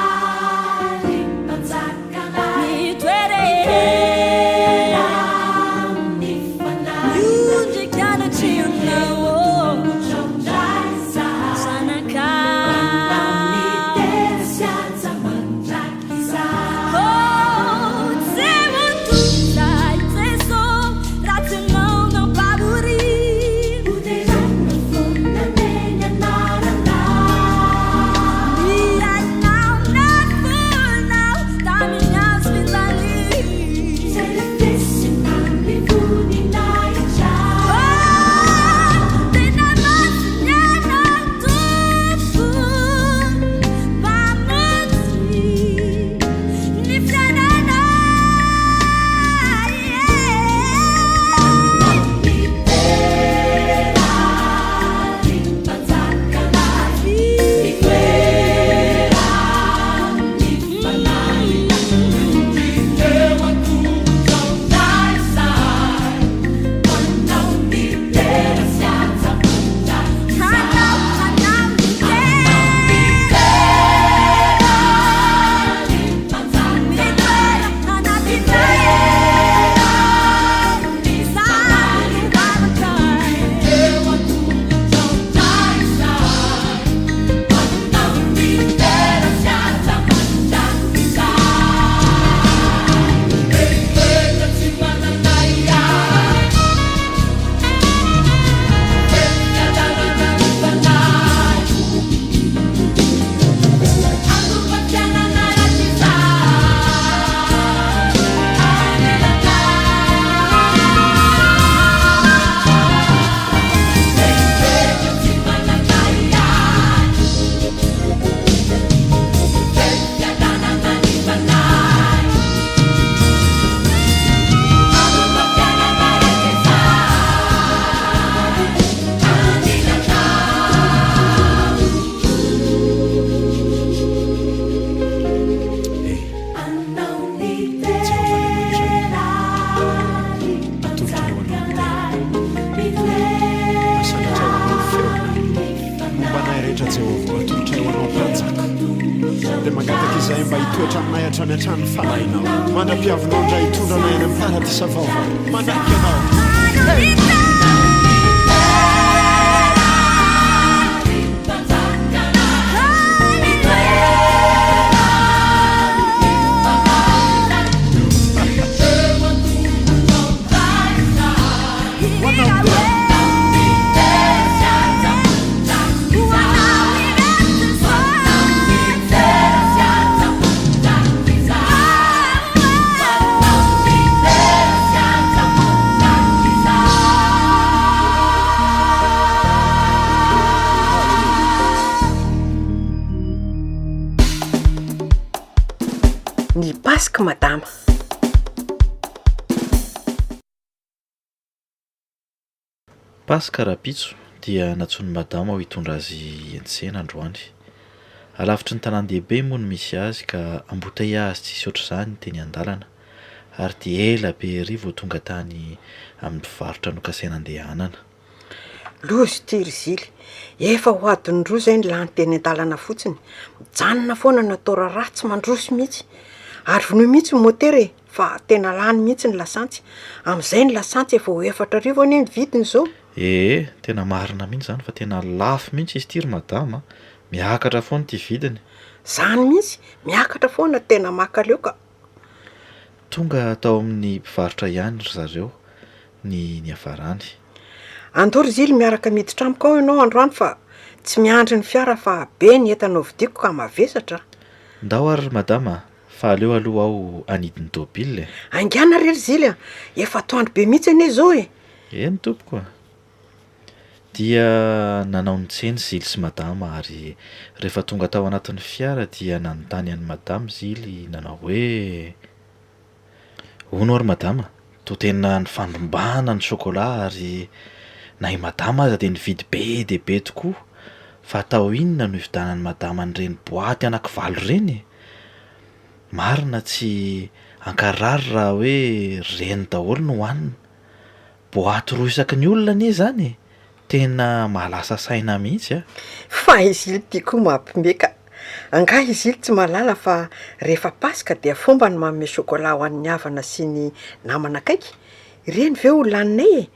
S6: ry Mpanjakanay. Mitoera amin'ny fanahy. Miondrika anatrehanao. Zanakao. Anao ny dera sy haja mandrakizay.
S1: Ny Paska madama.
S2: Paska rahampitso dia nantsoin'i madama aho hitondra azy hiantsena androany. Alavitry ny tanàn-dehibe moa no misy azy ka embouteillage tsisy ohatr'izany teny an-dalana ary dia ela be ery vao tonga tany amin'ny mpivarotra nokasaina andehanana.
S1: Loza ity ry Zily, efa ho adiny roa izay no lany teny an-dalana fotsiny, mijanona foana natao raharaha tsy mandroso mihitsy, ary vonoy mihitsy ny motera e! Fa tena lany mihitsy ny lasantsy. Amin'izay ny lasantsy efa ho 4000 anie ny vidiny izao.
S2: Ee, tena marina mihitsy izany fa tena lafo mihitsy izy ity ry madama a! Miakatra foana ity vidiny.
S1: Izany mihitsy, miakatra foana, tena mankaleo ka.
S2: Tonga tao amin'ny mpivarotra ihany ry zareo ny niafarany.
S1: Andao ry Zily miaraka miditra amiko ao ianao androany fa tsy miandry ny fiara fa be ny entana hovidiako ka mavesatra a!
S2: Ndao ary ry madama a! Fa aleo aloha aho hanidy ny tôbila e!
S1: Haingàna re ry Zily a! Efa atoandro be mihitsy anie izao e!
S2: Eny tompoko a! Dia nanao ny tsena Zily sy Madama ary rehefa tonga tao anatin'ny fiara dia nanontany an'i Madama Zily nanao hoe, Hono aho ry Madama, toa tena nifandrombahana ny chocolat ary na i Madama aza dia nividy be dia be tokoa, fa atao inona no hividanan'i Madama an'ireny boaty anankivalo ireny e? Marina tsy ankarary raha hoe ireny daholo no hohanina. Boaty roa isaky ny olona anie izany e! Tena mahalasa saina mihitsy a!
S1: Fa i Zily ty koa mampime ka! Angaha i Zily tsy mahalala fa rehefa Paska dia fomba ny manome chocolat ho an'ny havana sy ny namana akaiky? Ireny ve ho laninay e?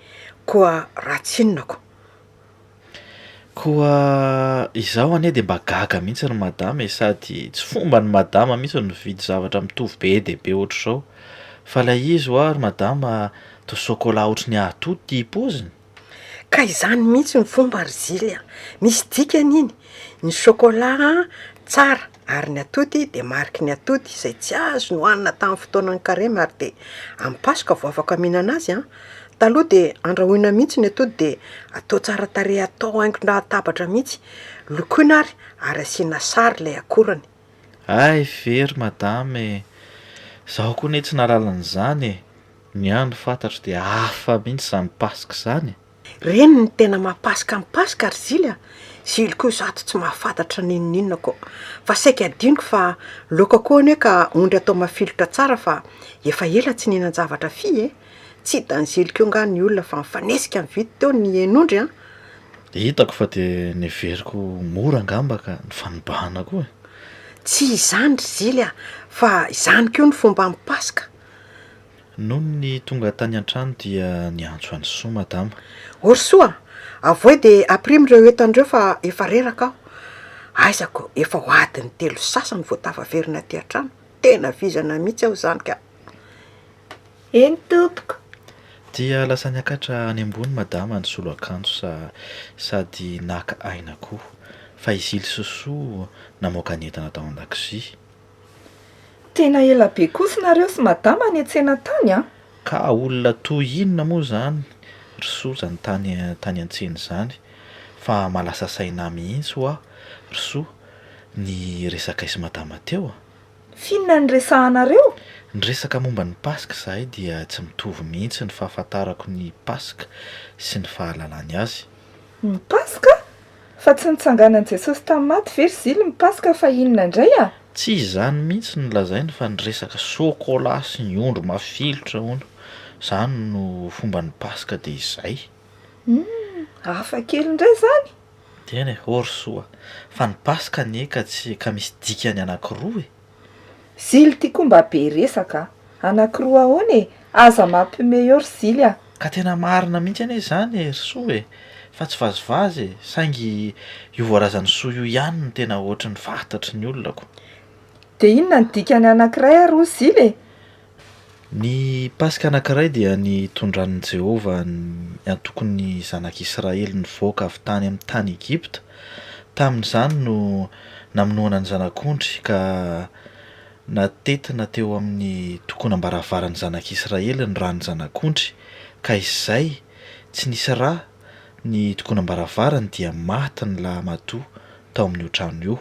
S1: Koa raha tsy inona ko!
S2: Koa izaho anie dia mba gaga mihitsy ry madama e, sady tsy fomban'i madama mihitsy ny mividy zavatra mitovy be dia be ohatr'izao. Fa ilay izy hoa ry madama toa sokola ohatry ny atody ity paoziny.
S1: Ka izany mihitsy ny fomba ry Zily a! Misy dikany iny, ny chocolat tsara ary ny atody dia mariky ny atody izay tsy azo nohanina tamin'ny fotoanan'ny karemy ary dia amin'ny paska vao afaka mihinana azy an! Taloha dia andrahoina mihitsy ny atody dia atao tsara tarehy atao haingon-databatra mihitsy, lokoina ary ary asiana sary ilay akorany.
S2: Hay ve ry madama e! Zaho koa anie tsy nahalala an'izany e! Ny ahy no fantatro dia hafa mihitsy izany paska izany e!
S1: Reny ny tena maha paska ny paska ry zily a! Zily koa izato tsy mahafantatra n'inon'inona ko! Fa saika adinoko fa laoka koa anie ka ondry atao mafilotra tsara fa efa ela tsy nihinan-javatra fy e! Tsy hitan'i Zily koa nga ny olona fa nifanesika nividy teo ny hen'ondry an!
S2: Hitako fa dia neveriko mora angamba ka nifanobahana koa e!
S1: Tsy izany ry Zily a! Fa izany koa ny fomban'ny Paska.
S2: Nony tonga tany an-trano dia niantso an'i Soa madama.
S1: O ry Soa a! Avoay dia ampirimo ireo entana ireo fa efa reraka aho. Aiza ko, efa ho adiny telo sy sasany vao tafaverina aty an-trano. Tena vizana mihitsy aho izany ka!
S5: Eny tompoko.
S2: Dia lasa niakatra any ambony madama nisolo akanjo sa sady naka aina koa. Fa i Zily sy Soa namoaka ny entana tao an-dakozia.
S5: Tena ela be kosa nareo sy madama niantsena tany an!
S2: Ka olona toy inona moa izany ry Soa izany tany tany an-tsena izany fa mahalasa saina ahy mihitsy hoa ry Soa ny resakay sy madama teo a!
S5: F'inona no resahanareo?
S2: Niresaka momba ny Paska izahay dia tsy mitovy mihitsy ny fahafantarako ny Paska sy ny fahalalany azy.
S5: Ny Paska? Fa tsy nitsanganan'i Jesosy tamin'ny maty ve ry Zily ny Paska fa inona indray a?
S2: Tsy izany mihitsy no lazainy fa niresaka sokola sy ny ondry mafilotra hono. Izany no fomban'ny Paska dia izay.
S5: Humm, hafa kely indray izany!
S2: Tena e, ô ry soa, fa ny paska anie ka tsy ka misy dikany anakiroa e!
S5: Zily ty koa mba be resaka a! Anakiroa ahoana e? Aza mampime eo ry Zily a!
S2: Ka tena marina mihitsy anie izany e ry soa e! Fa tsy vazivazy e! Saingy io voalazan'i soa io ihany no tena ohatry ny fantatry ny olona ko!
S5: Dia inona ny dikany anakiray ary hoy Zily e?
S2: Ny Paska anankiray dia nitondran'i Jehovah ny antokon'ny zanak'Israely nivoaka avy tany amin'ny tany Egypta. Tamin'izany no namonoana ny zanak'ondry ka natetina teo amin'ny tokonam-baravaran'ny zanak'Israely ny ran'ny zanak'ondry, ka izay tsy nisy ra ny tokonam-baravarany dia maty ny lahimatoa tao amin'io trano io.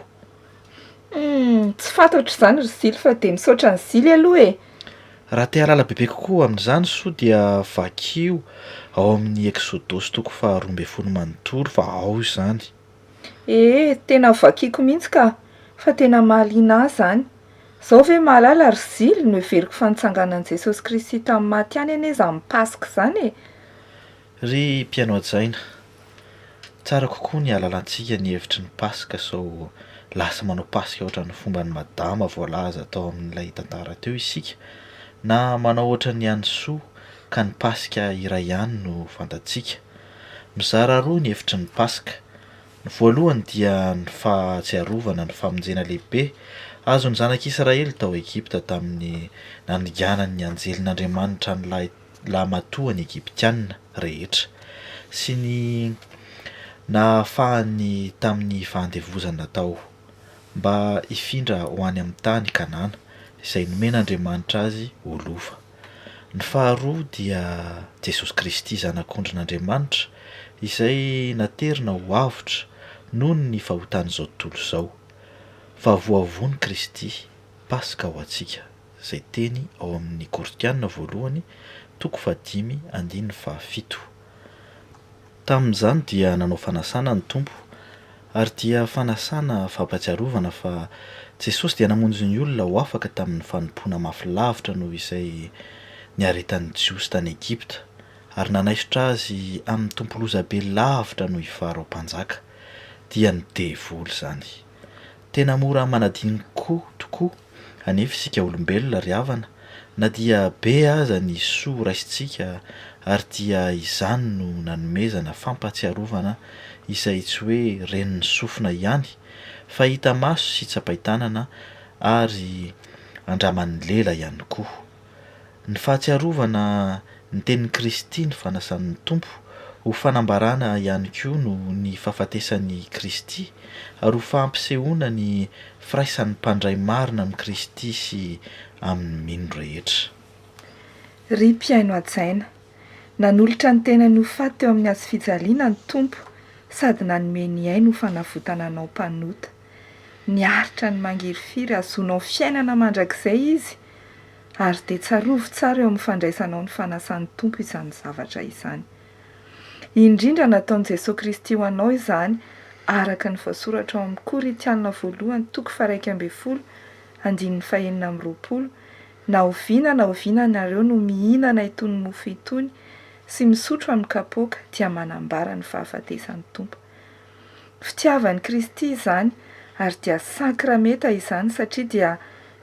S5: Humm, tsy fantatro izany ry Zily fa dia misaotra an'i Zily aloha e!
S2: Raha te hahalala bebe kokoa amin'izany soa dia vakio ao amin'ny Eksodosy toko faha 12 manontolo fa ao izany.
S5: Ee, tena vakiko mihitsy ka! Fa tena mahaliana ahy izany. Izao ve mahalala ry Zily, noheveriko fa nitsanganan'i Jesosy Kristy tamin'ny maty ihany anie izany Paska izany e!
S2: Ry mpihaino hajaina, tsara kokoa ny hahalalantsika ny hevitry ny Paska sao lasa manao Paska ohatran'ny fomban'i Madama voalaza tao amin'ilay tantara teo isika. Na manao ohatran'ny an'i Soa ka ny Paska iray ihany no fantatsika. Mizara roa ny hevitry ny Paska. Ny voalohany dia ny fahatsiarovana ny famonjena lehibe azon'ny zanak'Israely tao Egypta tamin'ny nandinganan'ny anjelin'Andriamanitra ny lahy lahimatoa ny Egyptiana rehetra sy ny nahafahany tamin'ny fahandevozana tao mba hifindra ho any amin'ny tany Kanana izay nomen'Andriamanitra azy ho lova. Ny faharoa dia Jesosy Kristy Zanak'ondrin'Andriamanitra izay naterina ho avotra noho ny fahotan'izao tontolo izao. Fa voavono Kristy, Paska ho antsika, izay teny ao amin'ny Korintiana voalohany toko fahadimy andininy fahafito. Tamin'izany dia nanao fanasana ny Tompo, ary dia fanasana fampatsiarovana fa Jesosy dia namonjy ny olona ho afaka tamin'ny fanompoana mafy lavitra noho izay niaretan'ny Jiosy tany Egypta, ary nanaisotra azy amin'ny tompo lozabe lavitra noho i Farao mpanjaka, dia ny devoly izany. Tena mora manadino koa tokoa anefa isika olombelona ry havana na dia be aza ny soa raisintsika ary dia izany no nanomezana fampahatsiarovana izay tsy hoe ren'ny sofina ihany fa hita maso sy tsapain-tanana ary andraman'ny lela ihany koa. Ny fahatsiarovana ny tenin'i Kristy ny fanasan'ny Tompo ho fanambarana ihany koa no ny fahafatesan'i Kristy ary ho fampisehoana ny firaisan'ny mpandray marina amin'i Kristy sy amin'ny mino rehetra.
S5: Ry mpihaino hajaina, nanolotra ny tenany ho faty teo amin'ny hazofijaliana ny Tompo sady nanome ny ainy ho fanavotana anao mpanota. Niaritra ny mangirifiry hahazoanao fiainana mandrakizay Izy Ary dia tsarovy tsara eo amin'ny fandraisanao ny fanasan'ny Tompo izany zavatra izany. Indrindra nataon'i Jesoa Kristy ho anao izany araka ny voasoratra ao amin'ny Korintiana voalohany toko faha-11 andininy faha-26, Na oviana na oviana ianareo no mihinana itony mofo itony sy misotro amin'ny kapoaka dia manambara ny fahafatesan'ny Tompo. Fitiavan'i Kristy izany ary dia sakramenta izany satria dia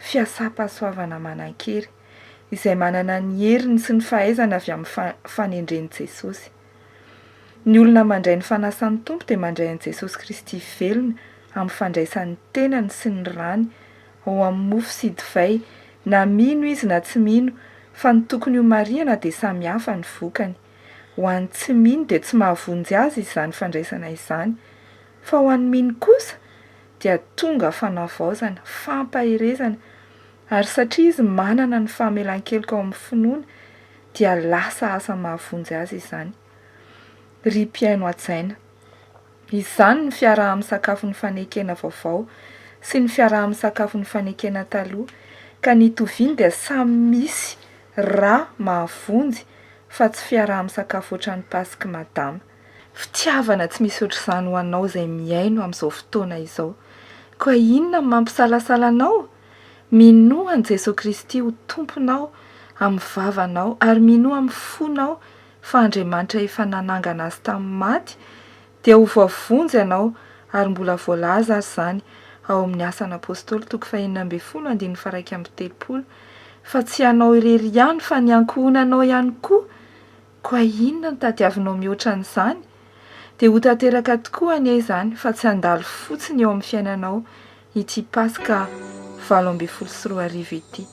S5: fiasam-pahasoavana manan-kery, izay manana ny heriny sy ny fahaizany avy amin'ny fanendren'i Jesosy. Ny olona mandray ny fanasan'ny Tompo dia mandray an'i Jesosy Kristy velona amin'ny fandraisany ny tenany sy ny rany ao amin'ny mofo sy divay na mino izy na tsy mino fa ny tokony homarihana dia samy hafa ny vokany. Ho an'ny tsy mino dia tsy mahavonjy azy izany fandraisana izany, fa ho an'ny mino kosa dia tonga fanavaozana, fampaherezana, ary satria izy manana ny famelan-keloka ao amin'ny finoana dia lasa asa mahavonjy azy izany. Ry mpihaino hajaina, izany ny fiaraha-misakafon'ny fanekena vaovao sy ny fiaraha-misakafon'ny fanekena taloha, ka ny itoviany dia samy misy ra mahavonjy fa tsy fiaraha-misakafo ohatran'ny pask'i madama. Fitiavana tsy misy ohatr'izany ho anao izay mihaino amin'izao fotoana izao. Koa inona no mampisalasala anao? Minoa an'i Jesoa Kristy ho Tomponao amin'ny vavanao ary minoa amin'ny fonao fa Andriamanitra efa nanangana Azy tamin'ny maty dia ho voavonjy ianao ary mbola voalaza ary izany ao amin'ny Asan'Apostoly toko fahenina ambin'ny folo andininy faha-31 fa tsy ianao irery ihany fa ny ankohonanao ihany koa, koa inona no tadiavinao mihoatra an'izany? Dia ho tanteraka tokoa anie izany fa tsy handalo fotsiny eo amin'ny fiainanao ity Paska 2018 ity.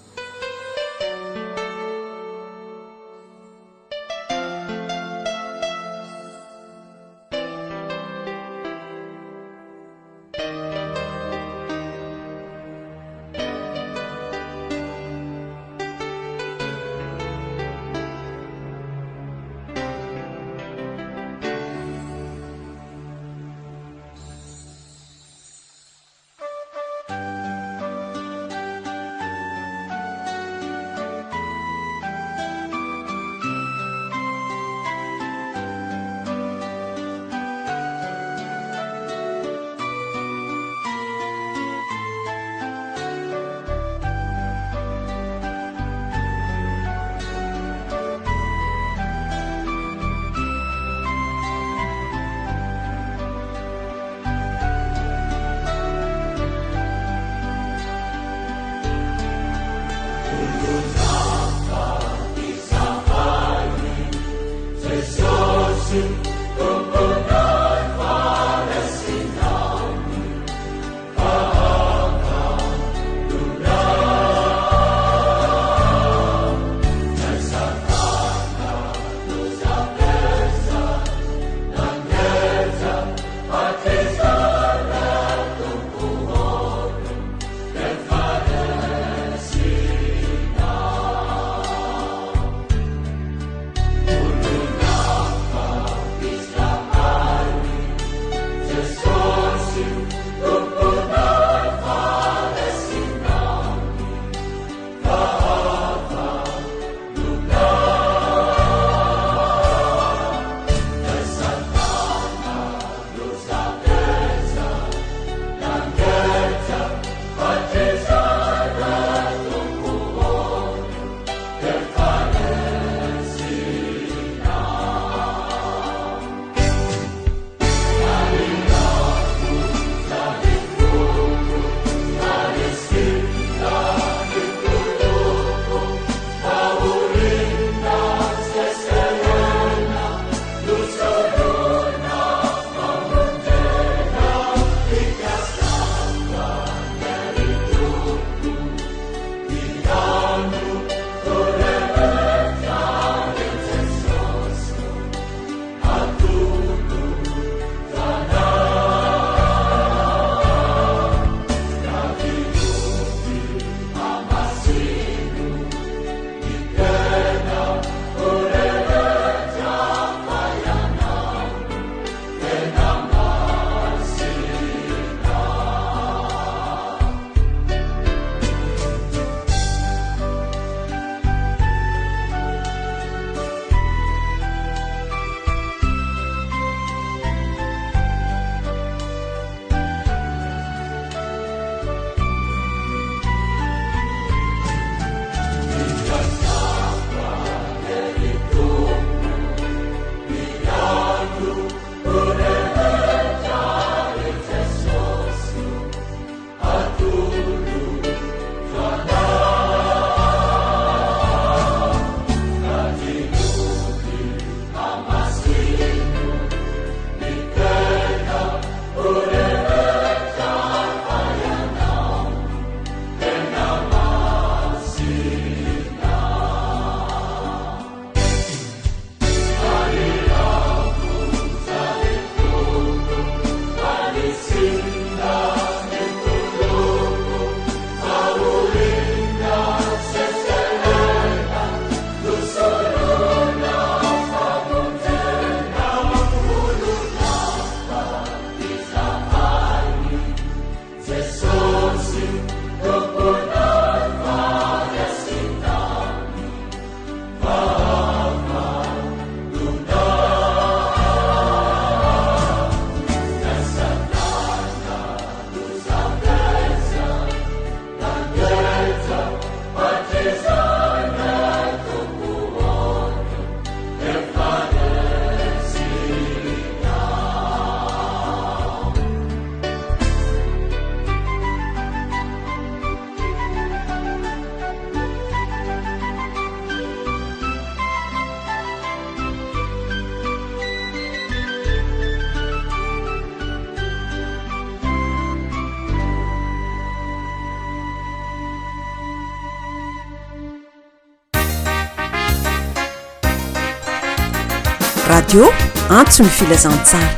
S1: Radio Antso ny Filazantsara.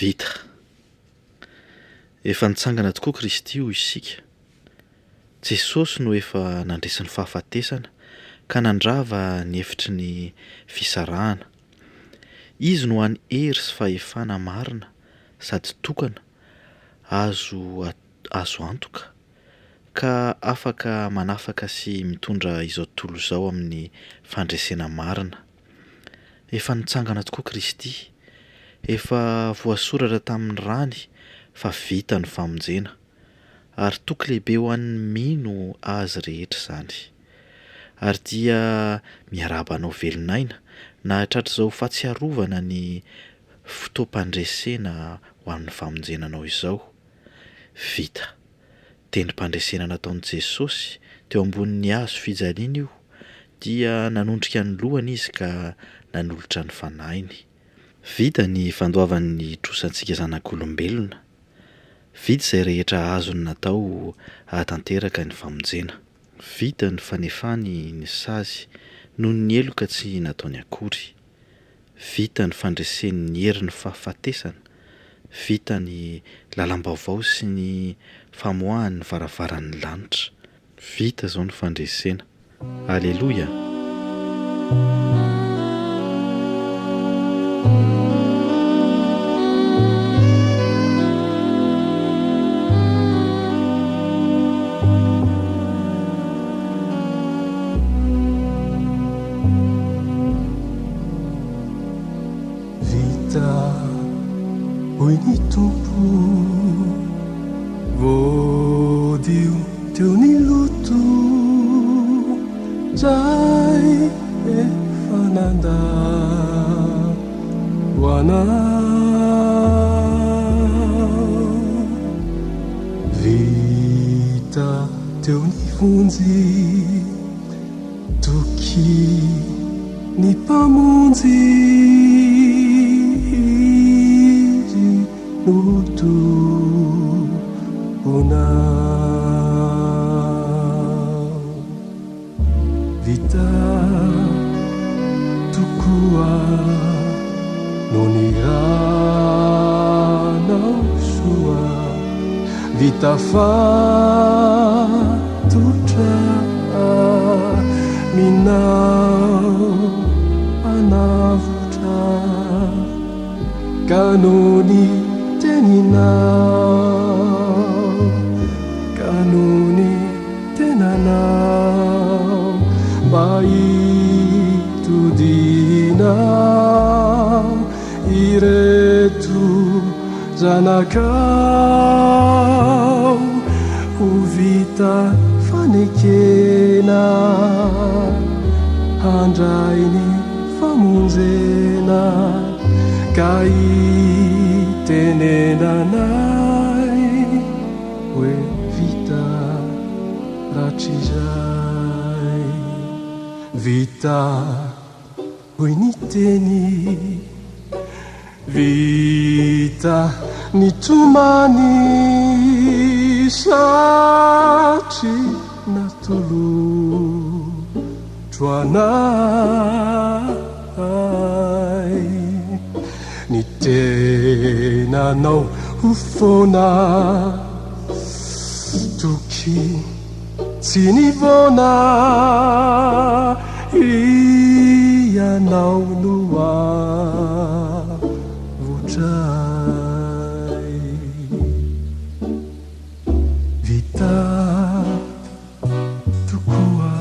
S2: Vita. Efa nitsangana tokoa Kristy hoy isika. Jesosy no efa nandresy ny fahafatesana ka nandrava ny efitry ny fisarahana. Izy no hany hery sy fahefana marina sady tokana azo azo antoka ka afaka manafaka sy mitondra izao tontolo izao amin'ny fandresena marina. Efa nitsangana tokoa Kristy, efa voasoratra tamin'ny rany fa vita ny famonjena, ary toky lehibe ho an'ny mino Azy rehetra izany. Ary dia miarahaba anao velon'aina nahatratra izao fahatsiarovana ny fotoam-pandresena ho an'ny famonjena anao izao. Vita. Tendrom-pandresena nataon'i Jesosy teo ambonin'ny hazo fijaliana io, dia nanondrika ny lohany Izy ka nanolotra ny fanahiny. Vita ny fandoavany ny trosantsika zanak'olombelona. Vita izay rehetra azony natao hahatanteraka ny famonjena. Vita ny fanefany ny sazy noho ny heloka tsy nataony akory. Vita ny fandreseny ny herin'ny fahafatesana, vita ny lalam-baovao sy ny famoahany ny varavaran'ny lanitra. Vita izao ny fandresena. Aleloia!
S8: Vita, hoy ny Tompo, voadio teo ny loto, zay efa nandà ho anao. Vita teo ny vonjy. Toky ny Mpamonjy Izy no Tomponao. Vita tokoa noho ny ranao soa, vita fa. Tolotra aminao mpanavotra Ka noho ny teninao Ka noho ny tenanao Mba hitodianao Ireto Zanakao ho vita fanekena handray ny famonjena ka hitenenanay hoe vita rahatrizay. Vita Hoy ny teny, Vita ny tomany satria natolotro anay ny tenanao ho foana toky. Tsy nivaona ianao no avotray. Vita tokoa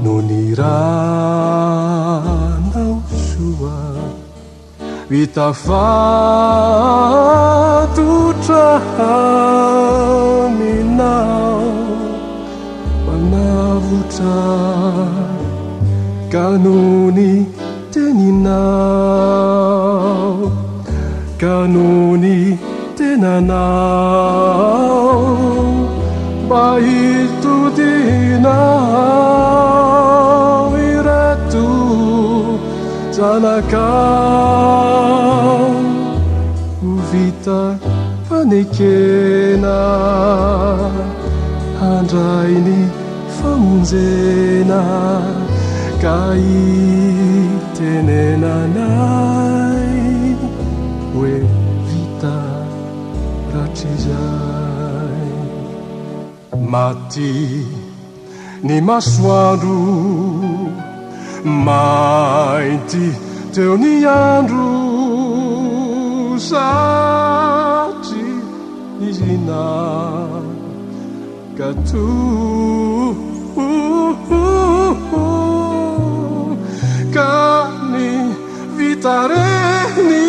S8: noho ny ranao soa. Hita fatotra aminao Mpanavotra Ka noho ny teninao Ka noho ny tenanao Mba hitodianao ireto Zanakao ho vita fanekena handray ny. famonjena ka hitenenanay hoe vita rahatrizay. Maty ny masoandro, mainty teo ny andro satria izy nankato. Ka ny vita reny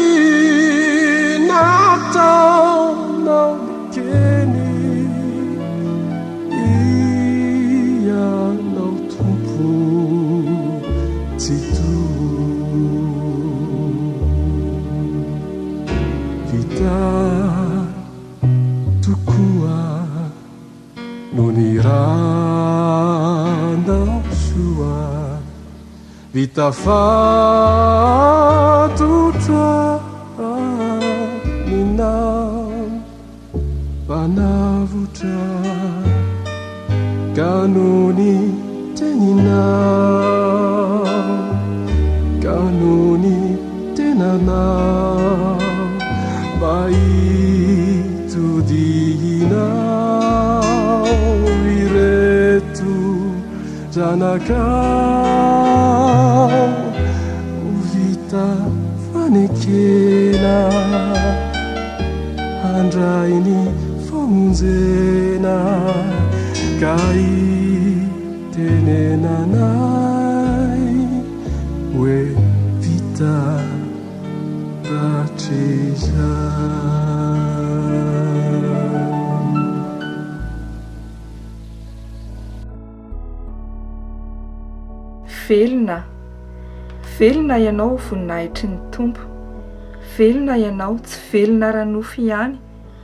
S8: nataonao nekeny. Ianao Tompo Tsitoha. Vita tokoa no niranao soa, vita fatotra ny Mpanavotra ka noho ny teninao, ka noho ny tenanao mba hitodihinao ireto zanakao ho vita fanekena. Handray ny famonjena ka hitenenanay hoe vita hatrizay.
S5: Velona, velona ianao ho voninahitry ny Tompo. Velona ianao, tsy velona ara-nofo ihany,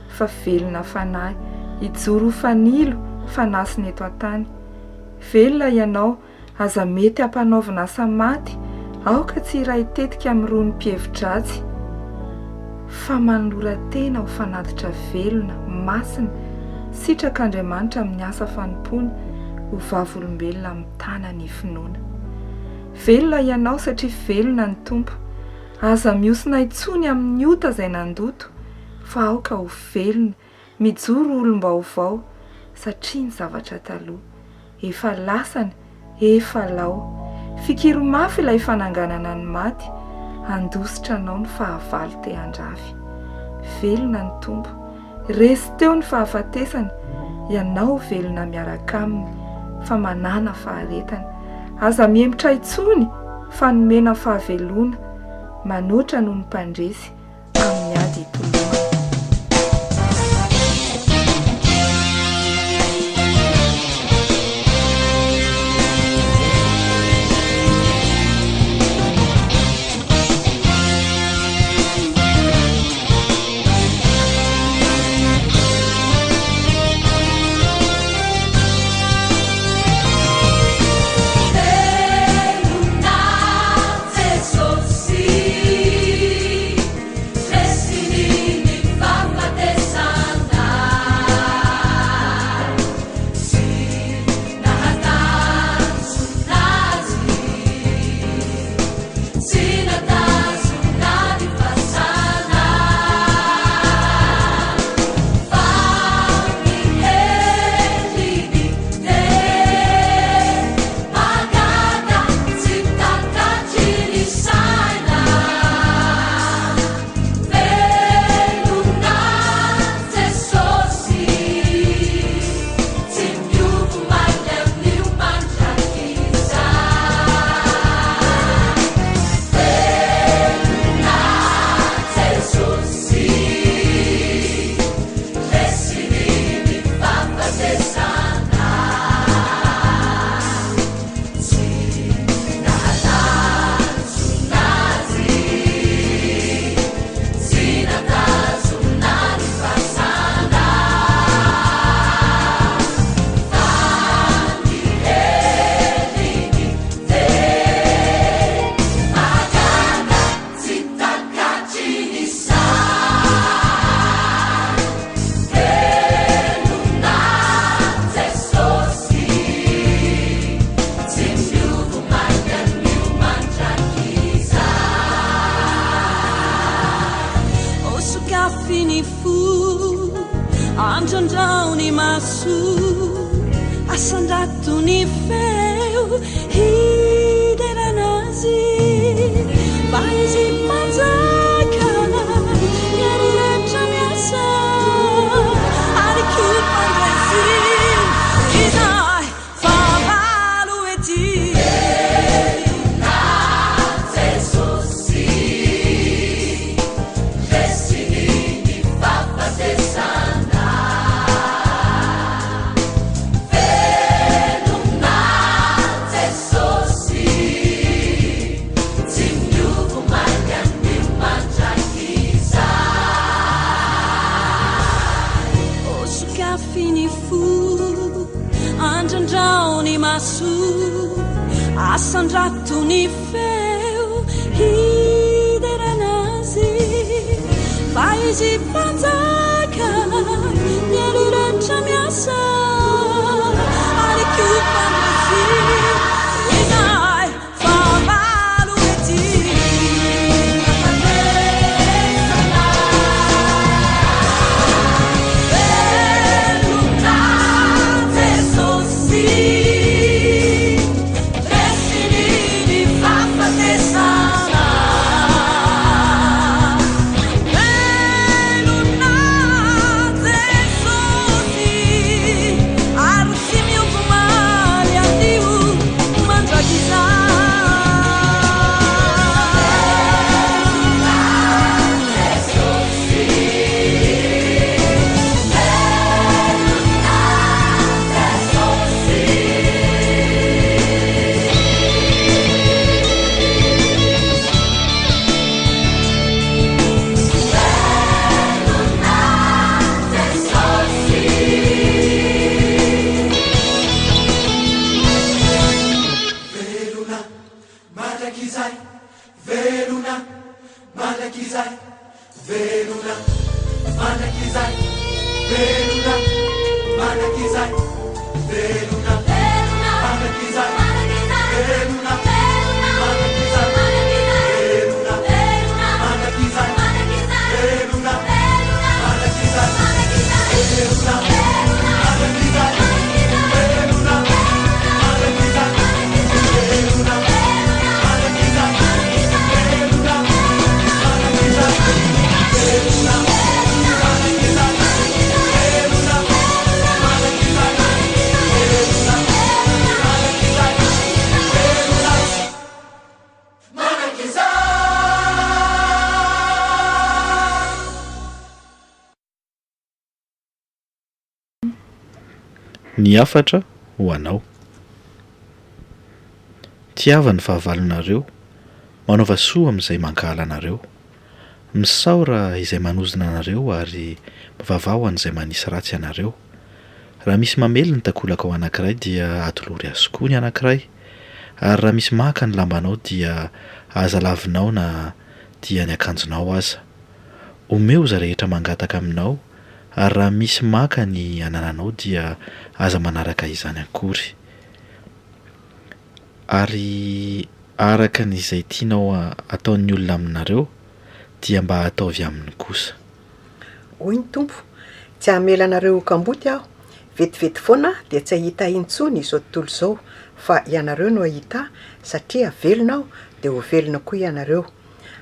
S5: fa velona fanahy, hijoro ho fanilo, fanasina eto an-tany. Velona ianao, aza mety hampanaovina asa maty, aoka tsy hiray tetika amin'irony mpihevi-dratsy, fa manolora tena ho fanatitra velona, masina, sitrak'Andriamanitra amin'ny asa fanompoana, ho vavolombelona mitana ny finoana. Velona ianao satria velona ny Tompo. Aza mihosina intsony amin'ny ota izay nandoto fa aoka ho velona, mijoro ho olom-baovao satria ny zavatra taloha efa lasana, efa lao. Fikiro mafy ilay fananganana ny maty, handositra anao ny fahavalo te handrafy. Velona ny Tompo. Resy teo ny fahafatesana, ianao velona miaraka aminy, fa manàna faharetana. Aza mihemotra intsony fa nomena fahavelona manoatra noho ny mpandresy amin'ny ady itolomana.
S7: Velona Jesosy, resy ny.
S3: sokafy ny fo, andrandrao ny maso, asandrato ny feo hiderana Azy, fa Izy Mpanjaka, ny hery rehetra miasa, ary koa Mpandresy izay fahavalo ety. Velona Jesosy, resiny ny fahafatesana. Velona Jesosy, tsy miova omaly anio mandrakizay. O sokafy ny fo, andrandrao ny maso, asandrato ny feo hiderana Azy, fa Izy Mpanjaka, ny hery rehetra miasa, ary koa Mpandresy izay fahavalo ety. Fahafatesana. Velona Jesosy, resiny ny fahafatesana. Velona Jesosy, ary tsy miova omaly anio mandrakizay.
S7: Velona mandrakizay, velona mandrakizay, velona mandrakizay, velona mandrakizay, velona mandrakizay, velona mandrakizay, velona mandrakizay, velona mandrakizay, velona mandrakizay, velona mandrakizay, velona mandrakizay, velona mandrakizay, velona mandrakizay, velona mandrakizay, velona mandrakizay, velona mandrakizay.
S2: Ny hafatra ho anao. Tiava ny fahavalonareo, manaova soa amin'izay mankahala anareo. Misaora izay manozona anareo ary mivavaha ho an'izay manisy ratsy anareo. Raha misy mamely ny takolakao anankiray dia atolory azy koa ny anankiray, ary raha misy maka ny lambanao dia aza lavinao na dia ny akanjonao aza. Omeo izay rehetra mangataka aminao ary raha misy maka ny anananao dia aza manaraka izany akory. Ary araka ny izay tianao hataon'ny olona aminareo dia mba ataovy aminy kosa.
S1: Hoy ny Tompo, Tsy hamela anareo ho kamboty Aho, vetivety foana dia tsy hahita Ahy intsony izao tontolo izao, fa ianareo no hahita Ahy, satria velona Aho, dia ho velona koa ianareo.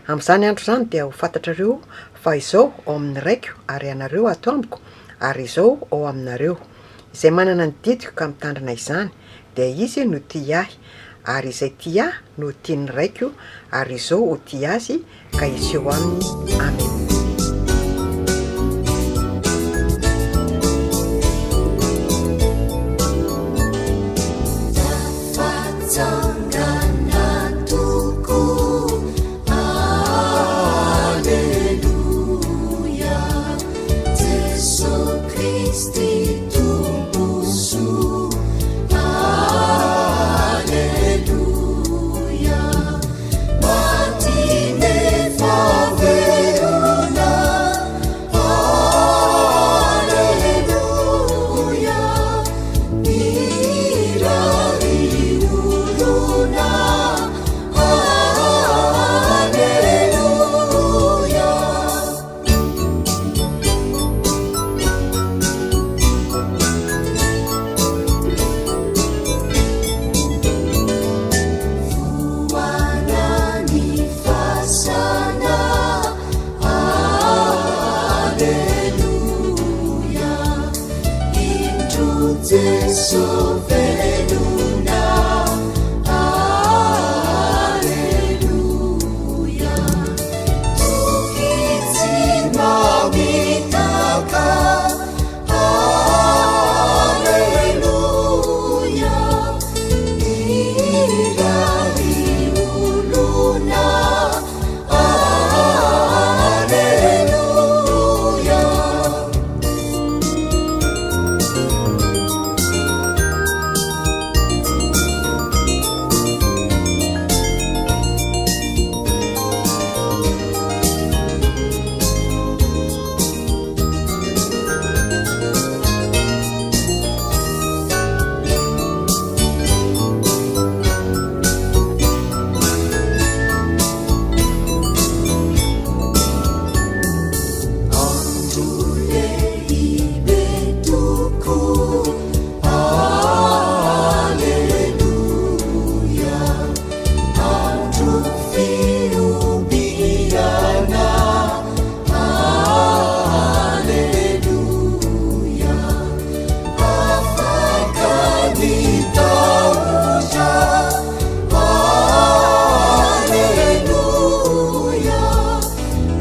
S1: Amin'izany andro izany dia ho fantatrareo fa Izaho ao amin'ny Raiko ary ianareo ato amiko ary Izaho ao aminareo. Izay manana ny didiko ka mitandrina izany, dia izy no tia Ahy, ary izay tia Ahy no ho tian'ny Raiko, ary Izaho ho tia azy ka hiseho aminy. Amena.
S7: Tafatsangana tokoa, Aleloia, Jeso Kristy Tompo soa, Aleloia, maty nefa velona. Aleloia, indro Jeso velona. Aleloia, toky tsy mamitaka. Aleloia, hira ry olona. Aleloia. Andro lehibe tokoa, Aleloia. Andro fihobiana, Aleloia. Afaka ny tahotra, Aleloia.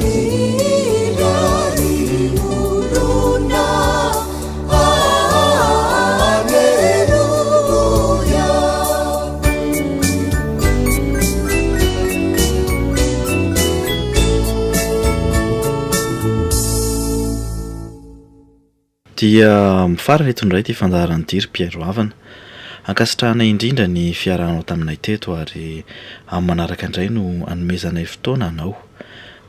S7: Hira ry olona, Aleloia.
S2: Dia mifarana eto indray ity fandaharana ity ry Pierre Havana. Ankasitrahana indrindra ny fiarahanao taminay teto ary amin'ny manaraka indray no hanomezanay fotoana anao.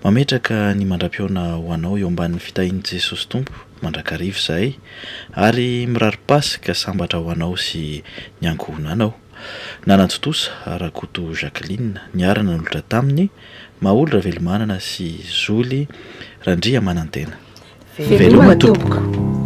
S2: Mametraka ny mandra-pihaona ho anao eo ambanin'ny fitahian'i Jesosy Tompo mandrakariva izahay ary mirary Paska sambatra ho anao sy ny ankohonanao. Nanatontosa Rakoto Jacqueline niara-nanolotra taminy Maholy Ravelomanana sy Zoly Randriamanantena.
S5: Veloma tompoko.